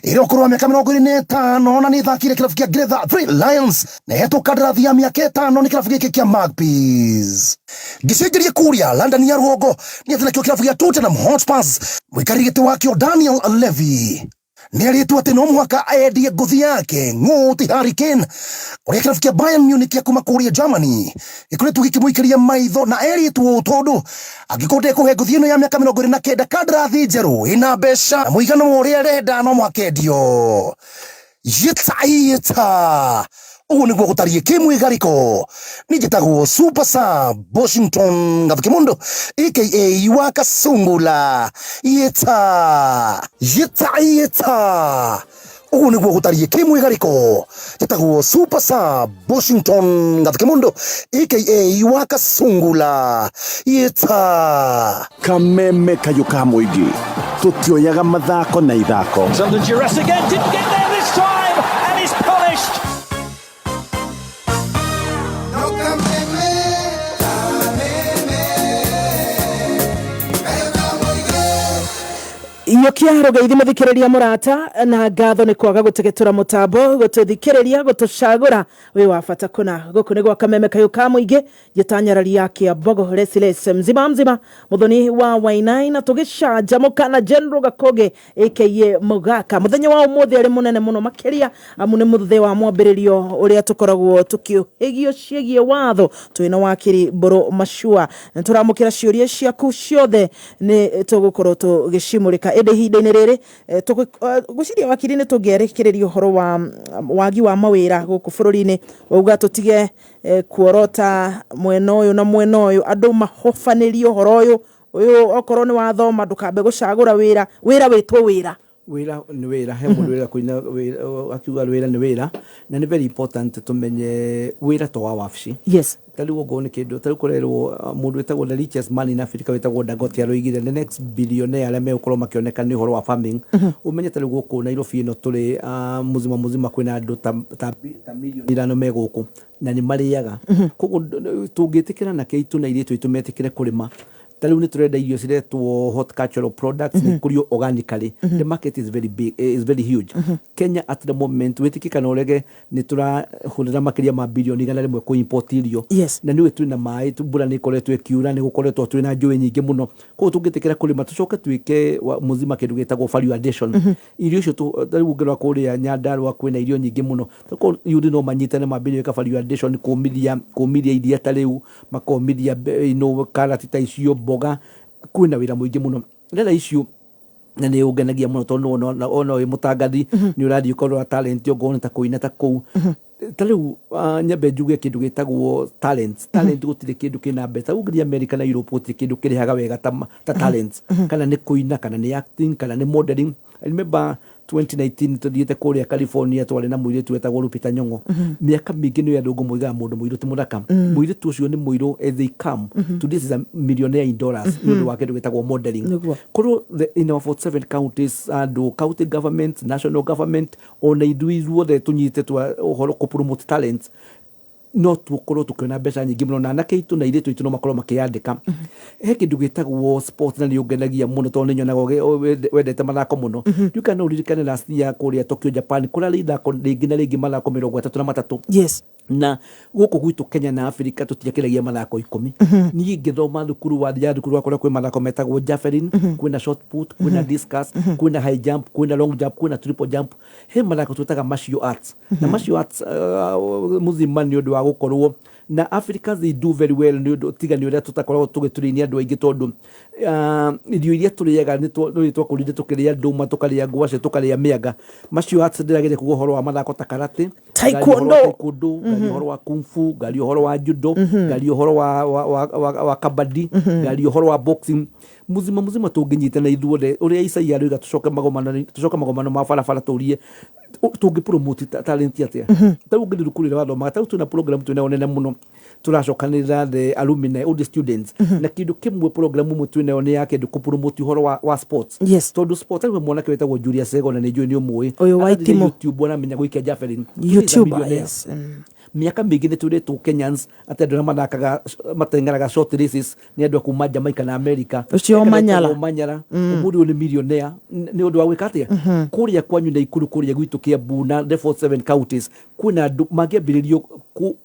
ĩrĩ ũkũrũ wa mĩaka 25 na nĩ ĩthakĩire kĩrabu kĩa Ngeretha Three Lions na ĩhetwo kandarathi ya mĩaka 5 nĩ kĩrabu gĩkĩ kĩa Magpies. Ngĩcenjeria kũrĩa London ya rũgongo nĩ atĩ nakĩo kĩrabu gĩa Tottenham Hotspurs mũikarĩri gĩtĩ wakĩo Daniel Levy nĩ arĩtwo atĩ no mũhaka endie ngũthi yake ng'ũti Harry Kane ũrĩa kĩrabu kĩa Bayern Munich ya kuma kũrĩa Germany gĩkoretwo gĩkĩmũikĩria maitho na erĩtwo ũũ tondũ angĩkorwo ndekũhe ngũthi ĩno ya mĩaka 29 kandarathi njerũ ĩna mbeca na mũigana wa ũrĩa arenda no mũhaka endio. Yĩta yĩta ũguo nĩguo gũtariĩ kĩmwĩgarĩko. Niĩ njĩtagwo Super Sub Washington Gathukimundu aka wa Kasungula. Yĩta yĩta yĩta ũguo nĩguo gũtariĩ kĩmwĩgarĩko. Njĩtagwo Super Sub Washington Gathukimundu aka wa Kasungula. Yĩta Kameme kayũ ka mũingĩ tũtioyaga mathako na ithako. It's under duress again, didn't get there this time, and is punished. Iyũkia rũgeithi mũthikĩrĩria mũrata na ngatho nĩ kwaga gũtegetũra mũtambo gũtũthikĩrĩria gũtũcagũra wĩ wa bata kũna. Gũkũ nĩ gwa Kameme kayũ ka mũingĩ njĩtanyararia kĩa mbogo Resiles mzima mzima mũthoni wa Wainai na tũgĩcanjamũka na General Gakoge aka Mũgaka. Mũthenya wa ũmũthĩ arĩ mũnene mũno makĩria amu nĩ mũthĩ wa mwambĩrĩrio ũrĩa tũkoragwo tũkĩũhĩgio ciĩgiĩ watho twĩna wakiri Mbũrũ Machua. Nĩ tũramũkĩra ciũria ciaku ciothe nĩ tũgũkorwo tũgĩcimũrĩka ĩndĩ ihinda-inĩ rĩrĩ ngwĩciria wakiri nĩ tũngĩarĩkĩrĩria ũhoro wa wagi wa mawĩra gũkũ bũrũri-inĩ wauga tũtige kuorota mwena ũyũ na mwena ũyũ andũ mahobanĩrie ũhoro ũyũ ũyũ okorwo nĩ wathoma ndũkambe gũcagũra wĩra wĩra wĩtwo wĩra. Wĩra nĩ wĩra he mũndũ wĩra kũina wĩra akiuga wĩra nĩ wĩra na nĩ very important tũmenye wĩra to wa wabici. Ta rĩu okorwo nĩ kĩndũ ta rĩu kũrerwo mũndũ wĩtagwo the richest man in Africa wĩtagwo Dangote aroigire the next billionaire arĩa megũkorwo makĩoneka nĩ ũhoro wa farming. Ũmenye ta rĩu gũkũ Nairobi ĩno tũrĩ muzima muzima kwĩna andũ ta mirioni 5 me gũkũ na nĩ marĩaga. Koguo tũngĩtĩkĩra anake aitũ na airĩtu aitũ metĩkĩre kũrĩma ta rĩu nĩ tũrenda irio ciretwo horticultural products nĩ kũrio organically. The market is very big, is very huge. Kenya at the moment wĩtĩkie kana ũrege nĩ tũrahũthĩra makĩria ma birioni 100 kũ import irio. Na nĩũĩ twĩna maĩ mbura nĩ ĩkoretwo ĩkiura nĩ gũkoretwo twĩna njũĩ nyingĩ mũno. Koguo tũngĩtĩkĩra kũrĩma tũcoke twĩke muzima kĩndũ gĩtagwo value addition. Irio icio ta rĩu ũngĩrora kũrĩa Nyandarua kwĩna irio nyingĩ mũno. Koguo youth no manyitane mambĩrĩrie gwĩka value addition kũmithia kũmithia iria ta rĩu makomithia karati ta icio mboga kwĩna wĩra mũingĩ mũno. Rĩera icio na nĩ ũngenagia mũno tondũ ona wĩ mũtangathi nĩ ũrathiĩ ũkarora talent ongorwo nĩ ta kũina ta kũu. Ta rĩu nyambe njuge kĩndũ gĩtagwo talent. Talent gũtirĩ kĩndũ kĩna mbeca. Ũngĩthiĩ America na Europe gũtirĩ kĩndũ kĩrĩhaga wega ta talents. Kana nĩ kũina kana nĩ acting kana nĩ modeling. I remember 2019 tũthiĩte kũrĩa California twarĩ na mũirĩtu wetagwo Lupita Nyong'o. Mĩaka mĩingĩ nĩ andũ moigaga mũndũ mũirũ ti mũthaka. Mũirĩtu ũcio nĩ mũirũ as they come. Today is a millionaire in dollars nĩ ũndũ wa kĩndũ gĩtagwo modeling. Korwo in our 47 counties andũ county government, national government ona ithuĩ ithuothe tũnyite twa ũhoro kũ promote talents no tũkorwo tũkĩona mbeca nyingĩ mũno na anake aitũ na airĩtu aitũ no makorwo makĩyandĩka. He kĩndũ gĩtagwo sport na nĩ ũngenagia mũno tondũ nĩ nyonaga wendete mathako mũno. Ndiũĩ kana no ũririkane last year kũrĩa Tokyo Japan kũrarĩ ithako rĩngĩ na rĩngĩ mathako 33. Na gũkũ gwitũ Kenya na Africa tũtiakĩragia mathako 10. Niĩ ngĩthoma thukuru wathiaga thukuru wakora kwĩ mathako metagwo javelin, kwĩna shot put, kwĩna discus, kwĩna high jump, kwĩna long jump, kwĩna triple jump. He mathako twĩtaga martial arts. Na martial arts muzima nĩ ũndũ wa gũkorwo na Africans they do very well nĩ ũndũ tiga nĩ ũrĩa tũtakoragwo tũgĩtũrĩinia andũ aingĩ tondũ irio iria tũrĩaga nĩ twakũrire tũkĩrĩa ndũma tũkarĩa ngwacĩ tũkarĩa mĩanga. Martial arts ndĩrageria kuga ũhoro wa mathako ta karate, ngaria ũhoro wa Taekwondo. taekwondo, ngaria ũhoro wa kung fu, ngaria ũhoro wa judo, ngaria ũhoro wa kabaddi, ngaria ũhoro wa boxing. Muzima muzima tũngĩnyitana ithuothe ũrĩa Isaia aroiga tũcoke magomano tũcoke magomano ma barabara tũrie tũngĩ promote talent atĩa. Ta rĩu ũngĩthiĩ thukuru ĩrĩa wathomaga ta rĩu twĩna program twĩnayo nene mũno. Tũracokanĩrĩra the alumni, all the students, na kĩndũ kĩmwe, program ĩmwe twĩnayo nĩ ya kĩndũ kũpromote ũhoro wa sports. Tondũ sport, rĩu mwanake wĩtagwo Julius Segona, nĩ njũĩ nĩ ũmũĩ. Ũyũ wa Arathiĩ itimũ. YouTube, aramenya gũikia javelin. Today is a YouTuber, millionaire. Mĩaka mĩingĩ nĩ twĩrĩtwo Kenyans atĩ andũ arĩa mathakaga, mateng'eraga short races nĩ andũ a kuma Jamaica na America. Ũcio Omanyala. Omanyala ũmũthĩ ũyũ nĩ millionaire nĩ ũndũ wa gwĩka atĩa kũrĩa kwanyu Naikuru, kũrĩa gwitũ Kiambu na the 47 counties. Kwĩna andũ mangĩambĩrĩrio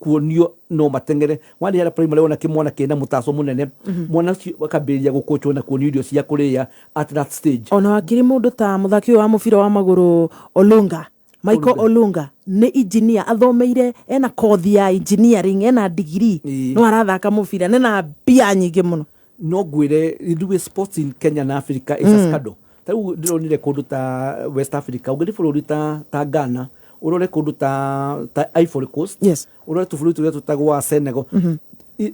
kuonio no mateng'ere. Wathiĩ harĩa primary, wona kĩmwana kĩna mũtaco mũnene, mwana ũcio akambĩrĩria gũkũchwo na kuonio irio cia kũrĩa at that stage. Ona wakiri, mũndũ ta mũthaki ũyũ wa mũbira wa magũrũ Olunga, Michael Olunga, nĩ engineer, athomeire, ena kothi ya engineering, ena degree, no arathaka mũbira nĩ mbia nyingĩ mũno. No ngwĩre ithuĩ sports in Kenya na Africa is a scandal. Ta rĩu ndĩronire kũndũ ta West Africa, ũngĩthiĩ bũrũri ta Ghana, ũrore kũndũ ta Ivory Coast, ũrore tũbũrũri tũrĩa tũtagwo Senegal.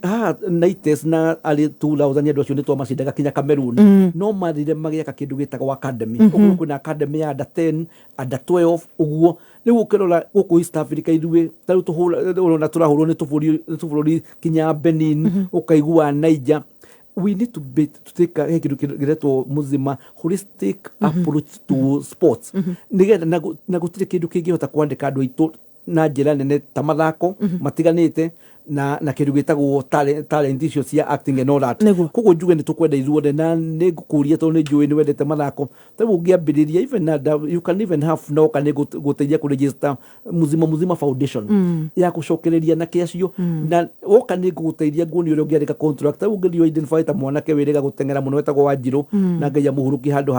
Haha 90s na early 2000, andũ acio nĩ twamacindaga kinya Cameroon. No mathire magĩaka kĩndũ gĩtagwo academy. Ũguo kwĩna academy ya under 10, under 12 ũguo. Rĩu ũkĩrora gũkũ East Africa, ithuĩ ta rĩu tũhũra, ũrona tũrahũrwo nĩ tũbũrũri kinya Benin, ũkaigua Niger. We need to be to take a he kĩndũ kĩretwo muzima holistic approach to sports, nĩgetha na gũtirĩ kĩndũ kĩngĩhota kwandĩka andũ aitũ na njĩra nene ta mathako matiganĩte na kĩndũ gĩtagwo talent icio cia acting and all that. Koguo njuge nĩ tũkwenda ithuothe, na nĩ ngũkũria tondũ nĩ njũĩ nĩ wendete mathako. Ta rĩu ũngĩambĩrĩria even na you can even have noka nĩ gũteithia kũregister Muzima Foundation ya gũcokereria na acio, na woka nĩ ngũgũteithia nguonia ũrĩa ũngĩandĩka contract. Ta rĩu ũngĩthiĩ identify ta mwanake wĩrĩga gũteng'era mũno wetagwo Wanjirũ, na Ngai amũhurũkie handũ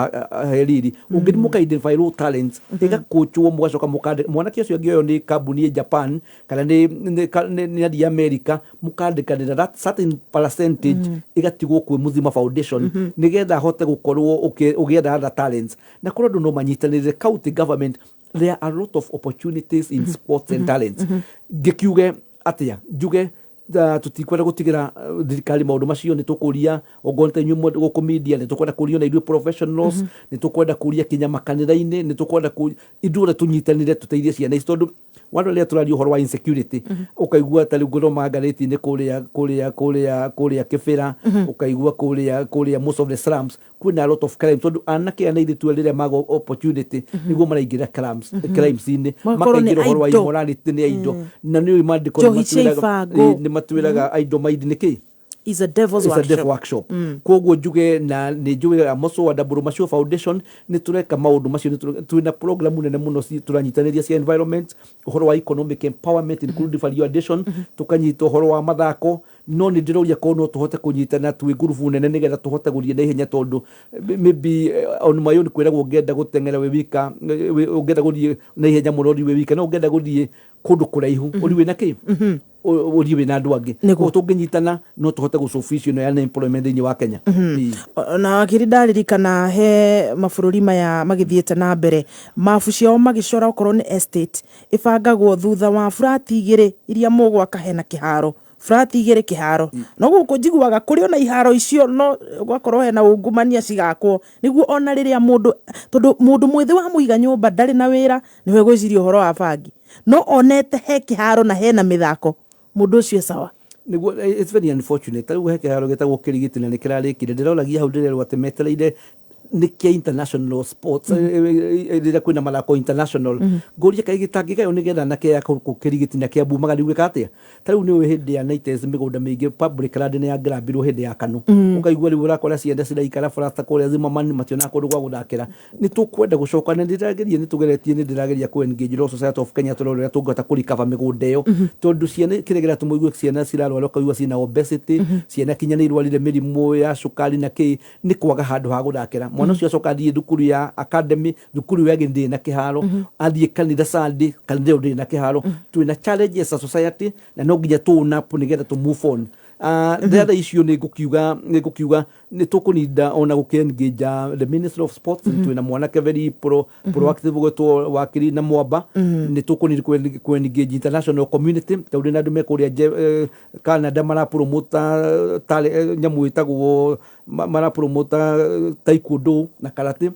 he riri, ũngĩthiĩ mũka identify raw talents, ĩgakũchwo, mũgacoka mũkandĩka mwanake ũcio angĩoywo nĩ kambuni ya Japan kana nĩ athiĩ America, mũkandĩkanĩra that certain percentage ĩgatigwo kwĩ Muzima Foundation, nĩgetha ahote gũkorwo ũgĩetha other talents, na korwo andũ no manyitanĩre county government, there are a lot of opportunities in sports and talents. Ngĩkiuge atĩa, njuge tũtikwenda gũtigĩra thirikari maũndũ macio. Nĩ tũkũria ongorwo nĩ ta inyuĩ gũkũ media, nĩ tũkwenda kũria ona ithuĩ professionals, nĩ tũkwenda kũria kinya makanitha-inĩ, nĩ tũkwenda kũria ithuothe tũnyitanĩre tũteithie ciana ici, tondũ wandũ rĩrĩa tũraria ũhoro wa insecurity, ũkaigua ta rĩu ngũthoma ngathĩti-inĩ kũrĩa Kĩbĩra, ũkaigua kũrĩa most of the slums kwĩna a lot of crime, tondũ anake aya na airĩtu rĩrĩa maga opportunity nĩguo maraingĩra crimes-inĩ. Magakorwo nĩ Makaingĩra ũhoro wa idle. immorality, nĩ idle, na nĩ ũĩ maandĩko Njohi cia ibango. Nĩ matwĩraga idle mind nĩ kĩ? Is a devil's It's a workshop. Devil workshop. Koguo njuge na nĩ njũĩ Amoso wa Ndambũrũ Macio Foundation nĩ tũreka maũndũ macio. Twĩna program nene mũno tũranyitanĩria cia environment, ũhoro wa economic empowerment including value addition, tũkanyita ũhoro wa mathako. No nĩ ndĩroria korwo no tũhote kũnyitana twĩ ngurubu nene, nĩgetha tũhote gũthiĩ na ihenya, tondũ maybe on my own kwĩragwo ũngĩenda gũteng'era wĩ wika, ũngĩenda gũthiĩ na ihenya mũno ũthiĩ wĩ wika, no ũngĩenda gũthiĩ kũndũ kũraihu ũthiĩ wĩna kĩ, ũthiĩ wĩna andũ angĩ. Koguo tũngĩnyitana no tũhote gũsolve issue ĩno ya unemployment thĩinĩ wa Kenya. Ĩĩ. Na wakiri, ndaririkana he mabũrũri maya magĩthiĩte na mbere, mabu ciao magĩcora, okorwo nĩ estate, ĩbangagwo thutha wa burati 2 iria mũgwaka hena kĩharo, burati 2 kĩharo. No gũkũ njiguaga kũrĩ ona iharo icio no gwakorwo hena ungumania cigakwo, nĩguo ona rĩrĩa mũndũ, tondũ mũndũ mwĩthĩ wa mũiga nyũmba ndarĩ na wĩra, nĩwe gwĩciria ũhoro wa bangi, no onete he kĩharo na hena mĩthako, mũndũ ũcio e sawa. Nĩguo, it's very unfortunate. Ta rĩu he kĩharo gĩtagwo Kĩrigiti na nĩ kĩrarĩkire, ndĩroragia hau, ndĩrerwo atĩ metereire nĩ kĩa international sports, rĩrĩa kwĩna mathako international. Ngũria kaĩ gĩtangĩgaywo nĩgetha anake ya kũu Kĩrigiti na Kĩambu magathiĩ gwĩka atĩa? Ta rĩu nĩ ũĩ hĩndĩ ya 90s mĩgũnda mĩingĩ public land nĩ yangrabirwo hĩndĩ ya KANU. Ũkaigua rĩu ũrakora ciana ciraikara barata kũrĩa Zimmerman, mationaga kũndũ gwa gũthakĩra. Nĩ tũkwenda gũcoka na ndĩrageria, nĩ tũgeretie, nĩ ndĩrageria kũ engage Law Society of Kenya, tũrore ũrĩa tũngĩhota kũ recover mĩgũnda ĩyo, tondũ ciana kĩrĩa kĩratũma ũigue ciana cirarwara, ũkaigua ciĩna obesity, ciana kinya nĩ irwarire mĩrimũ ya cukari na kĩ, nĩ kwaga handũ ha gũthakĩra. Mwana ũcio acoka athiĩ thukuru ya academy, thukuru ĩyo yagĩ ndĩrĩ na kĩharo, athiĩ kanitha Sunday, kanitha ĩyo ndĩrĩ na kĩharo. Twĩna challenges as a society na no nginya tũ own up nĩgetha tũ move on. The other issue nĩ ngũkiuga nĩ tũkũninda ona gũkĩ engage the Ministry of Sports. Twĩna mwanake very proactive gwĩtwo wakiri na Mwamba. Nĩ tũkũnid kũ engage international community, tondũ ndĩ na andũ me kũrĩa Canada marapromota nyamũ ĩtagwo marapromota taekwondo na karate.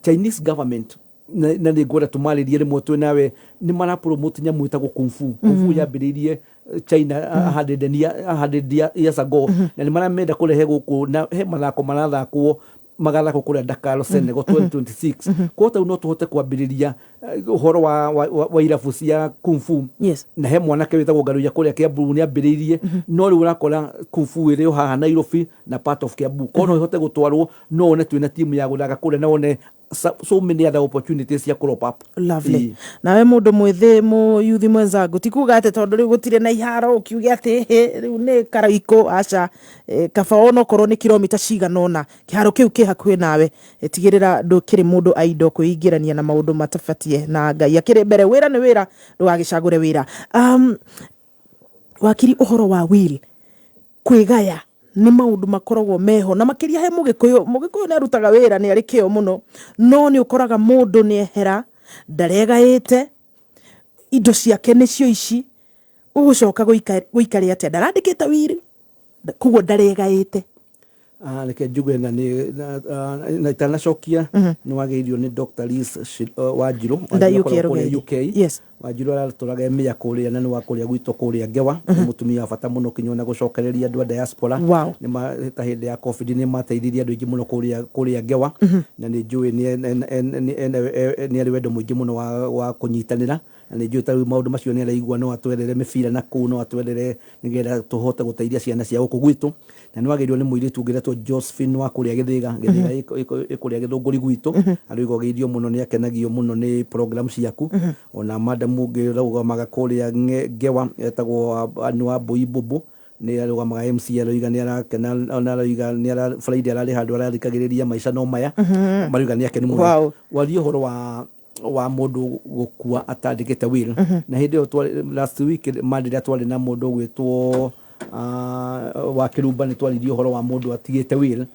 Chinese government Na nĩ ngwenda tũmarĩrie rĩmwe twĩ nawe, nĩ mara promote nyamũ ĩtagwo kung fu. Kung fu yambĩrĩirie China 100 years ago, na nĩ maramenda kũrehe gũkũ, na he mathako marathakwo, magathakwo kũrĩa Dakar, Senegal 2026. Koguo tau no tũhote kwambĩrĩria ũhoro wa irabu cia kung fu. Na he mwanake wĩtagwo Ngaruiya kũrĩa Kiambu nĩ ambĩrĩirie, no rĩu ũrakora kung fu ĩrĩ o haha Nairobi na part of Kiambu. Koguo no ĩhote gũtwarwo, no wone twĩna timu ya gũthaka kũrĩa, na wone so many other opportunities cia crop up. Lovely. Nawe mũndũ mwĩthĩ, mũyuthi mwenzangu, ti kuga atĩ tondũ rĩu gũtirĩ na iharo ũkiuge atĩ hĩ rĩu nĩ karaikũ, aca. Kaba onokorwo nĩ kilomita cigana ũna kĩharo kĩu kĩ hakuhĩ nawe, tigĩrĩra ndũkĩrĩ mũndũ aindo kwĩingĩrania na maũndũ matabatie, na Ngai akĩrĩ mbere. Wĩra nĩ wĩra, ndũgagĩcagũre wĩra. Wakiri, ũhoro wa will, kwĩgaya nĩ maũndũ makoragwo meho, na makĩria he mũgĩkũyũ. Mũgĩkũyũ nĩ arutaga wĩra, nĩ arĩ kĩo mũno, no nĩ ũkoraga mũndũ nĩ ehera, ndaregaĩte indo ciake nĩcio ici, ũgũcoka gũikare atĩa? Ndarandĩkĩte will, koguo ndaregaĩte. Ah, reke njuge na nĩ na itanacokia, nĩ wagĩrĩirio nĩ Dr. Liz Wanjiru. Nda Wanjiru UK. akoragwo kũrĩa Rũgendi. UK. Wanjiru aratũraga Emia kũrĩa, na nĩ wa kũrĩa gwitũ kũrĩa Ngewa. Nĩ mũtumia wa bata mũno kinya ona gũcokereria andũ a diaspora. Nĩ ta hĩndĩ ya COVID nĩ mateithirie andũ aingĩ mũno kũrĩa Ngewa, na nĩ njũĩ nĩ arĩ wendo mũingĩ mũno wa kũnyitanĩra, na nĩ njũĩ ta rĩu maũndũ macio nĩ araigua, no atwerere mĩbira na kũu, no atwerere nĩgetha tũhote gũteithia ciana cia gũkũ gwitũ. Na nĩ wagĩrĩirwo nĩ mũirĩtu ũngĩ wĩtwo Josephine wa kũrĩa Gĩthĩga. Gĩthĩga ĩ kũrĩa Gĩthũngũri gwitũ. Aroiga ũgeithio mũno, nĩ akenagio mũno nĩ program ciaku. Ona madam ũngĩ ũrũgamaga kũrĩa Ngewa etagwo nĩ wa Mbũi Mbũmbũ, nĩ arũgamaga MC, aroiga nĩ arakena, ona aroiga nĩ ara Friday ararĩ handũ arathikagĩrĩria maica no maya. Maroiga nĩ akenu mũno. Waria ũhoro wa mũndũ gũkua atandĩkĩte will, na hĩndĩ ĩyo last week Monday rĩrĩa twarĩ na mũndũ ũgwĩtwo wa Kĩrumba, nĩ twaririe ũhoro wa mũndũ atigĩte will,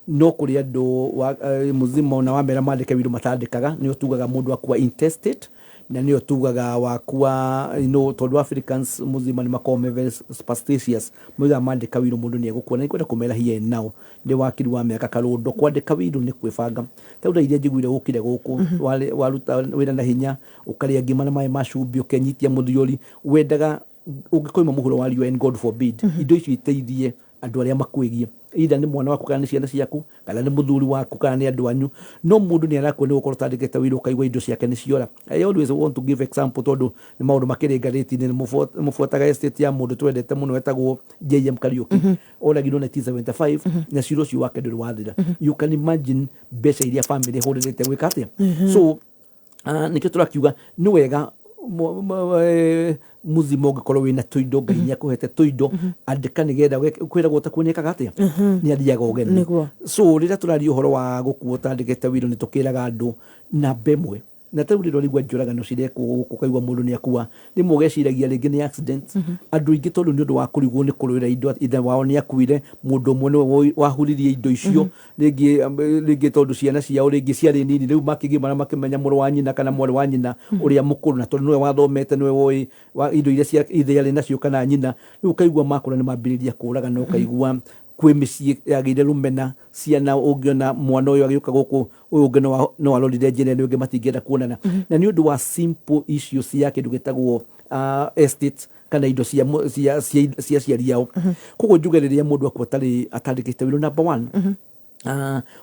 no kũrĩ andũ mzima ona wamera mandĩke will matandĩkaga. Nĩo tugaga mũndũ akua intestate, na nĩo tugaga wakua, tondũ Africans mzima nĩ makoragwo me very superstitious, moigaga mandĩka will mũndũ nĩ egũkua. Na nĩngwenda kũmera here and now, ndĩ wakiri wa mĩaka karũndo, kwandĩka will nĩ kwĩbanga. Ta rĩu iria njiguire ũkire gũkũ, waruta wĩra na hinya, ũkarĩa ngima na maĩ ma cumbĩ, ũkenyitia mũthiori, wendaga ũngĩkoima mũhuro wa riũa, and God forbid, indo icio iteithie andũ arĩa makwĩgiĩ, either nĩ mwana waku, kana nĩ ciana ciaku, kana nĩ mũthuri waku, kana nĩ andũ anyu. No mũndũ nĩ arakua nĩ gũkorwo ũtandĩkĩte wĩra, ũkaigua indo ciake nĩ ciora. I always want to give example, tondũ nĩ maũndũ makĩrĩ ngathĩti-inĩ, nĩ mũbuataga estate ya mũndũ twendete mũno etagwo JM Kariuki, oragirwo 1975, na cira ũcio wake ndũrĩ wathira. You can imagine mbeca iria family ĩhũrĩrĩte gwĩka atĩa. So nĩkĩo tũrakiuga nĩ wega muzima ũngĩkorwo wĩna tũindo, Ngai nĩ akũhete tũindo, andĩka nĩgetha kwĩragwo takuo nĩ ekaga atĩa, nĩ athiaga ũgeni. So rĩrĩa tũraria ũhoro wa gũkuo ũtandĩkĩte will, nĩ tũkĩraga andũ namba ĩmwe. Na ta rĩu rĩrĩa ũraigua njũragano cirekwo gũkũ, ũkaigua mũndũ nĩ akua, rĩmwe ũgeciragia rĩngĩ nĩ accident. Andũ aingĩ tondũ nĩ ũndũ wa kũrigwo nĩ kũrũĩra indo, ithe wao nĩ akuire, mũndũ ũmwe nĩwe wahuririe indo icio, rĩngĩ tondũ ciana ciao rĩngĩ ciarĩ nini, rĩu makĩgimara makĩmenya mũrũ wa nyina kana mwarĩ wa nyina ũrĩa mũkũrũ, na tondũ nĩwe wathomete, nĩwe woĩ indo iria cia ithe arĩ nacio kana nyina, rĩu ũkaigua makũra nĩ mambĩrĩria kũragana. Ũkaigua kwĩ mĩciĩ yagĩire rũmena, ciana ũngĩona mwana ũyũ agĩũka gũkũ, ũyũ ũngĩ no arorire njĩra ĩno ĩngĩ, matingĩenda kuonana, na nĩ ũndũ wa simple issues cia kĩndũ gĩtagwo estate kana indo cia aciari ao. Koguo njuge rĩrĩa mũndũ akua atarĩ atandĩkĩte will, number one,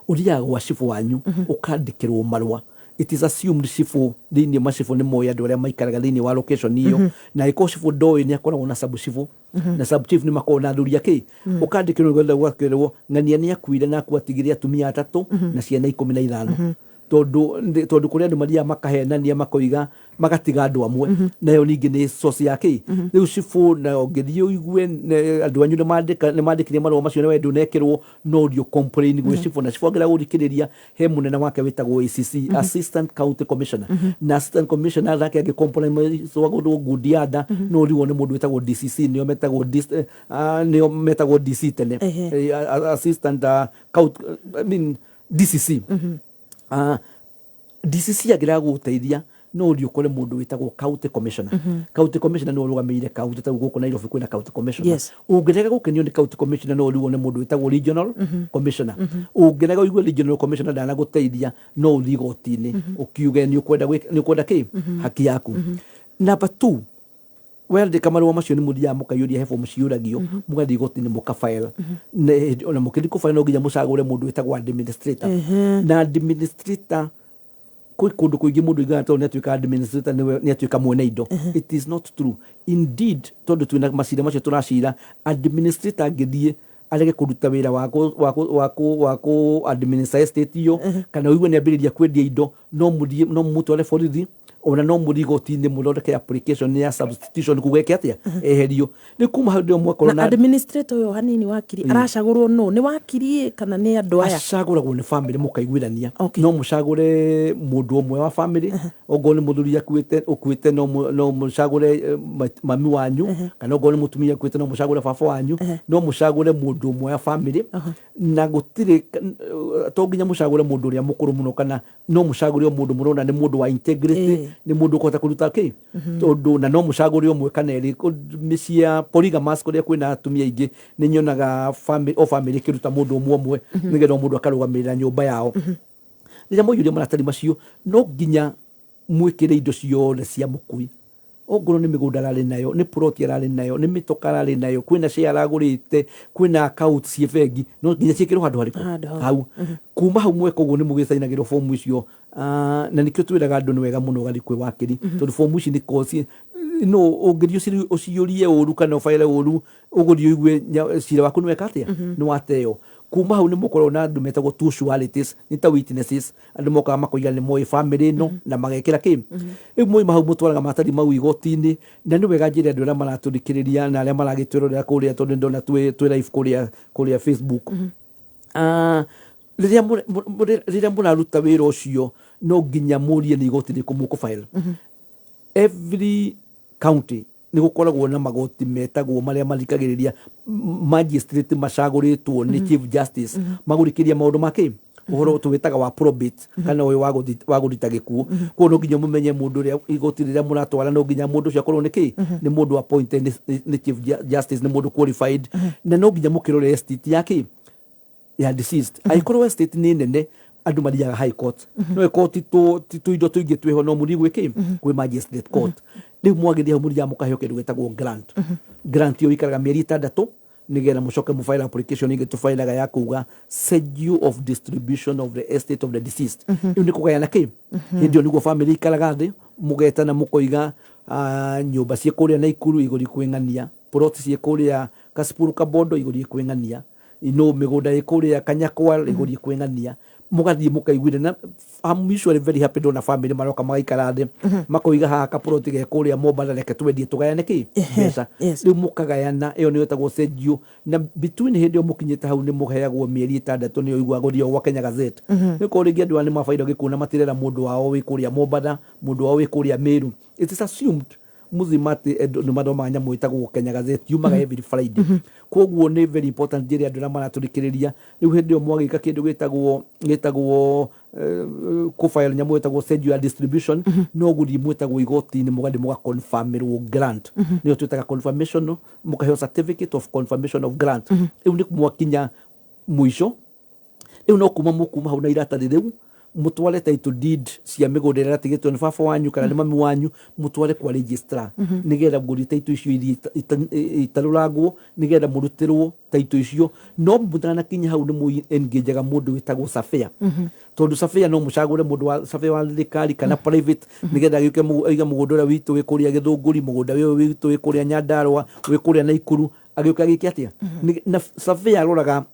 ũthiaga gwa cibũ wanyu, ũkandĩkĩrwo marũa. It is assumed cibũ, thĩinĩ macibũ nĩ moĩ andũ arĩa maikaraga thĩinĩ wa location ĩyo, na angĩkorwo cibũ ndoĩ, nĩ akoragwo na sub cibũ, na sub chief nĩ makoragwo na athuri akĩ. Ũkandĩkĩrwo nĩgetha ũgakĩrwo ng'ania nĩ akuire na akua atigire atumia atatũ na ciana 15, tondũ kũrĩ andũ mathiaga makahenania, makoiga magatiga andũ amwe, nayo ningĩ nĩ source ya kĩ. Rĩu cibũ na ũngĩthiĩ ũigue andũ anyu nĩ mandĩkire marũa macio na we ndũnekĩrwo, no ũthiĩ complain gwĩ cibũ, na cibũ angĩra gũthikĩrĩria, he mũnene wake wĩtagwo ACC, Assistant County Commissioner, na Assistant Commissioner nake angĩ compromise wagũthwo ngundi ya nda, no ũrigwo nĩ mũndũ wĩtagwo DCC, nĩo metagwo DC tene. Assistant county, I mean DCC. DCC angĩrega gũgũteithia No ũthiĩ ũkore mũndũ wĩtagwo county commissioner. County commissioner nĩwe ũrũgamĩrĩire county, ta rĩu gũkũ Nairobi kwĩna county commissioner. Ũngĩrega gũkenio nĩ county commissioner, no ũthiĩ wone mũndũ wĩtagwo regional commissioner. Ũngĩrega ũigue regional commissioner ndanagũteithia, no ũthiĩ igoti-inĩ ũkiuge nĩ ũkwenda nĩ ũkwenda kĩ haki yaku. Number two, wandĩka marũa macio nĩ mũthiaga mũkaiyũria, he bomu ciyũragio, mũgathiĩ igoti-inĩ mũkafile. Na ona mũkĩthiĩ kũfile no nginya mũcagũre mũndũ wĩtagwo administrator. Na administrator, kwĩ kũndũ kũingĩ mũndũ aigaga tondũ nĩ atuĩka administrator nĩwe nĩ atuĩka mwene indo. It is not true. Indeed, tondũ twĩna macira macio tũracira, administrator angĩthiĩ arege kũruta wĩra wa kũ wa kũ wa kũ wa kũ administer estate iyo, kana ũigue nĩ ambĩrĩria kwendia indo, no mũthiĩ no mũmũtware borithi, ona no mũthiĩ igoti-inĩ mũthondeke application ya substitution kuga eke atĩa, eherio. Rĩu kuma hau ndio mwakorwo na administrator ũyũ hanini, wakiri, aracagũrwo nũ? Nĩ wakiri ĩ kana nĩ andũ aya? Acagũragwo nĩ family mũkaiguithania. No mũcagũre mũndũ ũmwe wa family, ongorwo nĩ mũthuri akuĩte ũkuĩte, no mũcagũre mami wanyu, kana ongorwo nĩ mũtumia akuĩte, no mũcagũre baba wanyu, no mũcagũre mũndũ ũmwe wa family. Na gũtirĩ to nginya mũcagũre mũndũ ũrĩa mũkũrũ mũno, kana no mũcagũre o mũndũ mũrona nĩ mũndũ wa integrity, nĩ mũndũ ũkũhota kũruta kĩ, tondũ na no mũcagũre ũmwe kana erĩ. Mĩciĩ ya polygamous kũrĩa kwĩna atumia aingĩ, nĩ nyonaga family, o family ĩkĩruta mũndũ ũmwe ũmwe, nĩgetha o mũndũ akarũgamĩrĩra nyũmba yao. Rĩrĩa mwaiyũria maratathi macio, no nginya mwĩkĩre indo ciothe cia mũkui, ongorwo nĩ mĩgũnda ararĩ nayo, nĩ plot ararĩ nayo, nĩ mĩtoka ararĩ nayo, kwĩna share aragũrĩte, kwĩna account ciĩ bengi, no nginya ciĩkĩrwo handũ harĩkũ? Handũ hau. Hau. Kuma hau mweka ũguo nĩ mũgĩcainagĩrwo fomu icio. Ah, na nĩkĩo twĩraga andũ nĩ wega mũno ũgathiĩ kwĩ wakiri, tondũ fomu ici nĩ koci no ũngĩthiĩ ũciyũrie ũru kana ũbaire ũru, ũgũthiĩ ũigue cira waku nĩ weka atĩa, nĩ wateo. Kuma hau nĩ mũkoragwo na andũ metagwo two sureties, nĩ ta witnesses, andũ mokaga makoiga nĩ moĩ family ĩno na magekĩra kĩ. Rĩu mwauma hau mũtwaraga maratathi mau igoti-inĩ. Na nĩ wega njĩre andũ arĩa maratũthikĩrĩria na arĩa maragĩtwĩrorera kũrĩa, tondũ nĩ ndona twĩ live kũrĩa Facebook. Ah, rĩrĩa mũraruta wĩra ũcio, no nginya mũrie nĩ igoti rĩrĩkũ mũkũ-file. Every county nĩ gũkoragwo na magoti metagwo marĩa mathikagĩrĩria magistrate macagũrĩtwo nĩ chief justice, magũrikĩria maũndũ ma kĩ ũhoro tũwĩtaga wa probate, kana ũyũ wa gũthita gĩkuũ. Koguo no nginya mũmenye mũndũ ũrĩa igoti rĩrĩa mũratwara, no nginya mũndũ ũcio akorwo nĩ kĩ nĩ mũndũ appointed nĩ chief justice, nĩ mũndũ qualified. Na no nginya mũkĩrore estate ya kĩ ya deceased. Angĩkorwo estate nĩ nene, andũ mathiaga high court, no ĩkorwo ti tũindo tũingĩ twĩho, no mũthiĩ gwĩ kĩ kwĩ magistrate court. Rĩu mwagĩthiĩ hau, mũthiaga mũkaheo kĩndũ gĩtagwo grant. Grant ĩyo ĩikaraga mĩeri 6 nĩgetha mũcoke mũfile application ĩngĩ tũbailaga ya kuga schedule of distribution of the estate of the deceased. Rĩu nĩ kũgayana kĩ. Hĩndĩ ĩyo nĩguo family ikaraga thĩ, mũgetana, mũkoiga, ah, nyũmba ciĩ kũrĩa Naikuru igũthiĩ kwĩng'ania, plot ciĩ kũrĩa Kasipul Kabondo igũthiĩ kwĩng'ania, no mĩgũnda ĩ kũrĩa Kanyakwa ĩgũthiĩ kwĩng'ania. Mũgathiĩ mũkaiguithania. Na I'm usually very happy ndona family maroka magaikara thĩ, makoiga haha kaploti ge kũrĩa Mombatha reke twendie tũgayane kĩ mbeca. Rĩu mũkagayana, ĩyo nĩyo ĩtagwo schedule. Na between hĩndĩ ĩyo mũkinyĩte hau, nĩ mũheagwo mĩeri 6, nĩyo ũiguaga gũthiĩ gwa Kenya Gazette. Nĩ korwo rĩngĩ andũ aya nĩ mabairwo gĩkuũ na matirera mũndũ wao wĩ kũrĩa Mombatha, mũndũ wao wĩ kũrĩa Meru. It is assumed muzima atĩ andũ nĩ mathomaga nyamũ ĩtagwo Kenya Gazette, yumaga every Friday. Koguo nĩ very important njĩre andũ arĩa maratũthikĩrĩria, rĩu hĩndĩ ĩyo mwagĩka kĩndũ gĩtagwo kũfile nyamũ ĩtagwo schedule ya distribution, no gũthiĩ mwĩtagwo igoti-inĩ, mũgathiĩ mũgaconfirmĩrwo grant, nĩyo twĩtaga confirmation, mũkaheo certificate of confirmation of grant. Rĩu nĩ mwakinya mũico. Rĩu no kuma mũkuma hau na iratathi rĩu, mũtware title deed cia mĩgũnda ĩrĩa ĩratigĩtwo nĩ baba wanyu kana nĩ mami wanyu, mũtware kwa registrar, nĩgetha ngũri title icio ithiĩ itarũrangwo, nĩgetha mũrutĩrwo title icio. No mũtanakinya hau, nĩ mũ engageaga mũndũ wĩtagwo surveyor, tondũ surveyor no mũcagũre mũndũ wa surveyor wa thirikari kana private, nĩgetha agĩũke aige mũgũnda ũrĩa witũ wĩ kũrĩa Gĩthũngũri, mũgũnda ũyũ witũ wĩ kũrĩa Nyandarũa, wĩ kũrĩa Naikuru, agĩũke agĩke atĩa. Na surveyor aroraga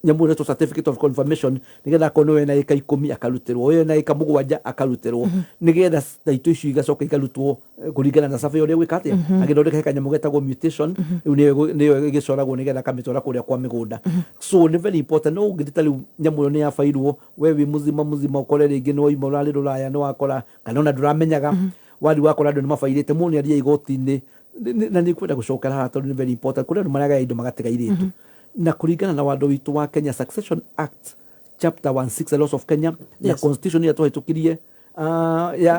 nyamũ ĩretwo certificate of confirmation, nĩgetha akorwo nĩwe na ĩka 10 akarutĩrwo, ũyũ na ĩka 7 akarutĩrwo, nĩgetha title icio igacoka ikarutwo kũringana na survey ũrĩa gwĩka atĩa, agĩthondeka he kanyamũ getagwo mutation. Rĩu nĩyo ĩgĩcoragwo nĩgetha akamĩtwara kũrĩa kwa mĩgũnda. So nĩ very important. No ũngĩthiĩ ta rĩu nyamũ ĩyo nĩ yabairwo, we wĩ mũzima mũzima, ũkore rĩngĩ nĩ wauma ũrarĩ rũraya, nĩ wakora kana ona ndũramenyaga, wathiĩ wakora andũ nĩ mabairĩte, mũndũ nĩ athiaga igoti-inĩ. Na nĩ kwenda gũcokera haha tondũ nĩ very important. Kũrĩ andũ maragaya indo magatega airĩtu, na kũringana na watho witũ wa Kenya Succession Act chapter 16, the laws of Kenya, na constitution ĩrĩa twahĩtũkirie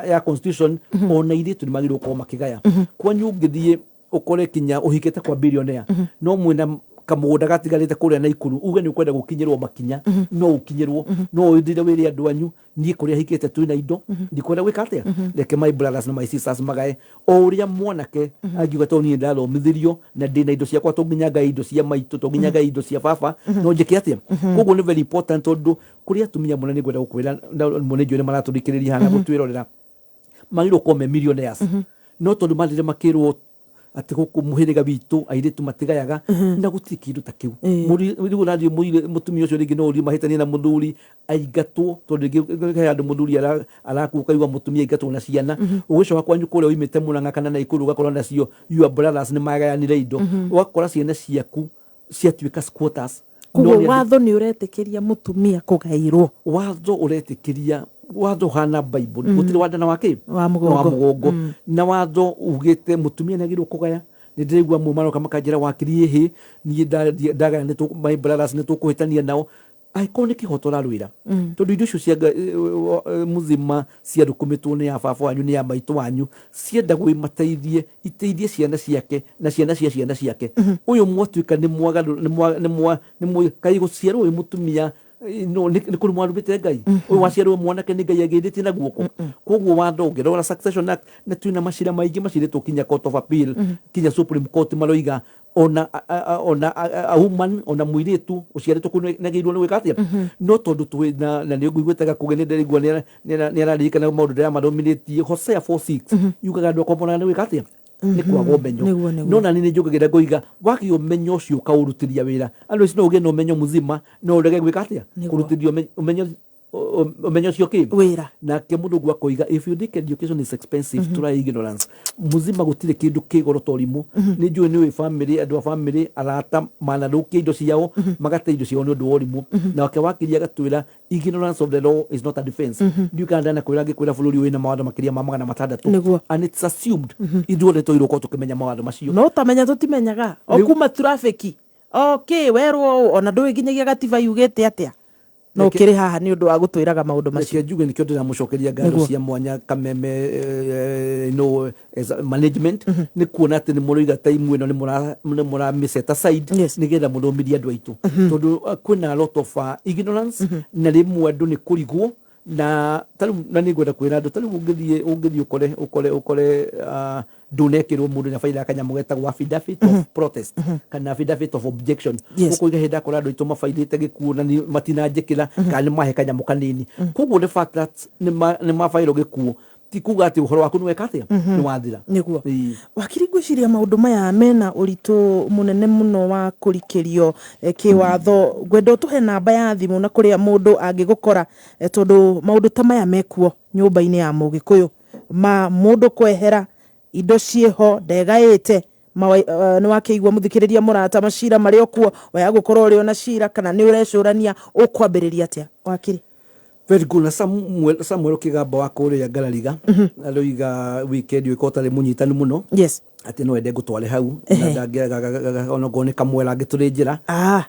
ya constitution ona airĩtu nĩ magĩrĩirwo gũkorwo makĩgaya. Kwanyu ũngĩthiĩ ũkore kinya ũhikĩte kwa billionaire, no mwĩna kamũgũnda gatigarĩte kũrĩa Naikuru, uge nĩ ũkwenda gũkinyĩrwo makinya, no ũkinyĩrwo, no ũthire wĩre andũ anyu, niĩ kũrĩa hikĩte twĩna indo, ndikwenda gwĩka atĩa, reke my brothers na my sisters magae o ũrĩa mwanake angiuga, tondũ niĩ ndathomithirio na ndĩna indo ciakwa, to nginya ngae indo cia maitũ, to nginya ngae indo cia baba, no njĩke atĩa. Koguo nĩ very important, tondũ kũrĩ atumia mũno, nĩ ngwenda gũkwĩra na mũno, nĩ njũĩ nĩ maratũthikĩrĩria haha na gũtwĩrorera, magĩrĩirwo gũkorwo me millionaires, no tondũ mathire makĩrwo atĩ gũkũ mũhĩrĩga witũ airĩtu matigayaga, na gũtirĩ kĩndũ ta kĩu. Rĩu ũrathiĩ mũtumia ũcio rĩngĩ no ũthiĩ mahĩtanie na mũthuri aingatwo, tondũ rĩngĩ he handũ mũthuri arakua, ũkaigua mũtumia aingatwo na ciana. Ũgĩcoka kwanyu kũrĩa uimĩte Mũrang'a kana Naikuru, ũgakora nacio your brothers nĩ magayanire indo, ũgakora ciana ciaku ciatuĩka squatters. No Koguo nĩ watho nĩ ũretĩkĩria mũtumia kũgaĩrwo? Watho ũretĩkĩria, watho ũhana Bible, gũtirĩ wandana wa kĩ Wa mũgongo. Wa mũgongo. Na watho ugĩte mũtumia nĩ agĩrĩirwo kũgaya. Nĩ ndĩraigua amwe maroka makanjĩra, "Wakiri, ĩhĩ niĩ ndagaya my brothers nĩ tũkũhĩtania nao." Angĩkorwo nĩ kĩhoto ũrarũĩra, tondũ indo icio cia mũthima ciathũkũmĩtwo nĩ ya baba wanyu, nĩ ya maitũ wanyu, ciendagwo imateithie, iteithie ciana ciake na ciana cia ciana ciake. Ũyũ mwatuĩka nĩ mwagarũ nĩ mwa nĩ mwa nĩ mwa kaĩ gũciarwo wĩ mũtumia no nĩ kũrĩ mwarumĩte Ngai, ũyũ waciarwo mwanake nĩ Ngai agĩrĩtie na guoko. Koguo watho ũngĩrora Succession Act, na twĩna macira maingĩ macirĩtwo kinya Court of Appeal, kinya Supreme Court, maroiga ona ona a woman, ona mũirĩtu ũciarĩtwo kũu nĩ agĩrĩirwo nĩ gwĩka atĩa. No tondũ twĩ na nĩ ngũiguĩte Gakũgĩ, nĩ ndĩraigua nĩ araririkana maũndũ ndĩramadominĩtie. Hosea 4:6 yugaga andũ akwa monaga nĩ gwĩka atĩa, nĩ kwaga ũmenyo. Nĩguo, nĩguo. No nani nĩ njũkagĩra ngoiga wagĩa ũmenyo ũcio ũkaũrutithia wĩra. Andũ acio no ũgĩe na ũmenyo mũzima no ũrege gwĩka atĩa? Nĩguo. Kũrutithia ũmenyo ũcio kĩ Wĩra. Nake mũthũngũ akoiga, "If you think education is expensive, try ignorance." Mũzima gũtirĩ kĩndũ kĩ goro ta ũrimũ. Nĩ njũĩ nĩ ũĩ family, andũ a family, arata manathũkia indo ciao, magate indo ciao nĩ ũndũ wa ũrimũ. Nake wakiri agatwĩra, "Ignorance of the law is not a defense." Ndiũĩ kana ndanakwĩra ngĩkwĩra bũrũri wĩna mawatho makĩria ma 600. And it's assumed ithuothe twagĩrĩirwo gũkorwo tũkĩmenya mawatho macio. No tamenya tũtimenyaga o kuma traffic okay werwo ũũ, ona ndũĩ nginyagia gatiba yugĩte atĩa, no ũkĩrĩ haha nĩ ũndũ wa gũtwĩraga maũndũ macio. Reke njuge nĩkĩo ndĩramũcokeria ngatho cia mwanya Kameme, no as a management, nĩ kuona atĩ nĩ mũroiga time ĩno nĩ mũramĩ set aside nĩgetha mũthomithie andũ aitũ, tondũ kwĩna a lot of ignorance, na rĩmwe andũ nĩ kũrigwo. Na tarĩu na nĩ ngwenda kwĩra andũ, tarĩu ũngĩthiĩ ũkore ndũnekĩrwo mũndũ nĩ abaira kanyamũ getagwo affidavit of protest kana affidavit of objection. Ũkũiga hĩndĩ akora andũ aitũ mabairĩte gĩkuũ na matinanjĩkĩra kana nĩ mahe kanyamũ kanini. Koguo the fact that nĩ mabairwo gĩkuũ ti kuga atĩ ũhoro waku nĩ weka atĩa, nĩ wathira. Nĩguo. Ĩĩ. Wakiri, ngwĩciria maũndũ maya mena ũritũ mũnene mũno wa kũrikĩrio kĩwatho. Ngwenda ũtũhe namba ya thimũ na kũrĩa mũndũ angĩgũkora, tondũ maũndũ ta maya mekuo nyũmba-inĩ ya mũgĩkũyũ, ma mũndũ kwehera indo ciĩho ndegaĩte. Nĩ wakĩigua mũthikĩrĩria mũrata, macira marĩ o kuo, waya gũkorwo ũrĩ ona cira kana nĩ ũrecũrania ũkwambĩrĩria atĩa, wakiri? Very good. Na Samuel Kĩgamba wa kũrĩa Ngarariga aroiga weekend ũyũ ũtarĩ mũnyitanu mũno, atĩ no ende ngũtware hau na onokorwo nĩ kamwera angĩtũrĩ njĩra,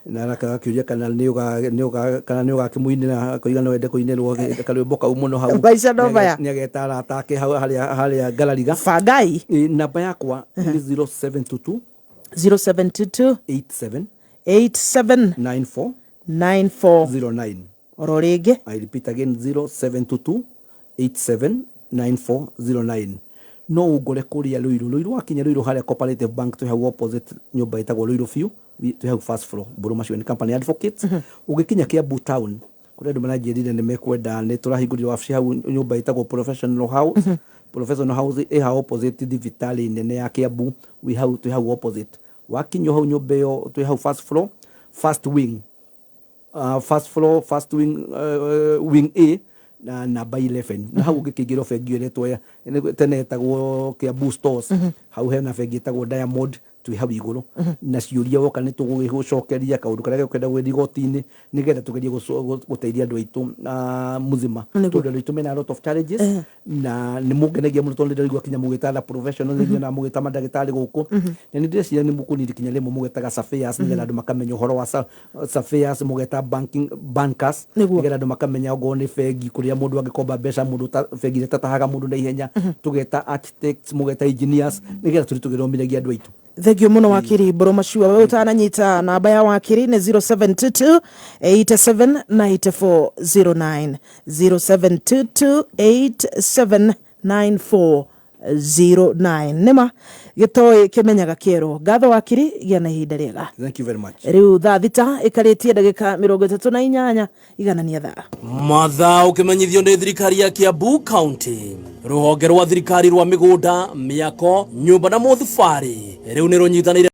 na agakĩũria kana nĩ ũgakĩmũinĩra, akoiga no ende kũinĩrwo karwĩmbo kau mũno hau. Maica no maya. Nĩ ageta arata ake hau harĩa Ngarariga. Bangai. Namba yakwa nĩ 0722 0722 87 87 94 94 09. Oro rĩngĩ. I repeat again, 0722 87 9409. No ũngore kũrĩa Ruiru. Ruiru, wakinya Ruiru harĩa Cooperative Bank, twĩ hau opposite nyũmba ĩtagwo Ruiru View, twĩ hau first floor, Mbũrũ Macio ni Company Advocates. Ũgĩkinya Kiambu town, kũrĩa andũ maranjĩrire nĩ mekwenda, nĩ tũrahingũrire wabici hau nyũmba ĩtagwo Professional House. Professional House ĩ hau opposite thibitarĩ nene ya Kiambu. Wĩ hau, twĩ hau opposite. Wakinya hau nyũmba ĩyo, twĩ hau first floor, first wing, first floor, first wing, wing A na namba 11. Na hau ũngĩkĩingĩra bengi ĩyo ĩretwo tene ĩtagwo Kiambu Stores, hau hena bengi ĩtagwo Diamond. Twĩ hau igũrũ na ciũria woka nĩ tũgũgĩgũcokeria kaũndũ karĩa gekwenda gwĩthiĩ igoti-inĩ, nĩgetha tũgerie gũteithia andũ aitũ mũthima, tondũ andũ aitũ mena a lot of challenges. Na nĩ mũngenagia mũno, tondũ nĩ ndĩraigua kinya mũgĩta the professional, nĩ ndĩrona mũgĩta mandagĩtarĩ gũkũ, na nĩ ndĩreciria nĩ mũkũnidi kinya rĩmwe mũgetaga surveyors, nĩgetha andũ makamenya ũhoro wa surveyors, mũgeta banking bankers, nĩgetha andũ makamenya okorwo nĩ bengi kũrĩa mũndũ angĩkomba mbeca, mũndũ bengi ĩrĩa ĩtatahaga mũndũ na ihenya, tũgeta architects, mũgeta engineers, nĩgetha tũrĩ tũgĩthomithagia andũ aitũ. Thengiũ mũno, wakiri Mbũrũ Macua. We ũtananyita namba ya wakiri nĩ 0722 87 94 09, 0722 87 94 09. Nĩma gĩtoĩ kĩmenyaga kĩerũ. Ngatho, wakiri, gĩa na ihinda rĩega. Thank you very much. Rĩu thaa 6 ĩkarĩtie ndagĩka 38, iganania thaa. Mathaa ũkĩmenyithio nĩ thirikari ya Kiambu County, rũhonge rwa thirikari rwa mĩgũnda, mĩako, nyũmba na mũthubarĩ rĩu nĩ rũnyitanĩire.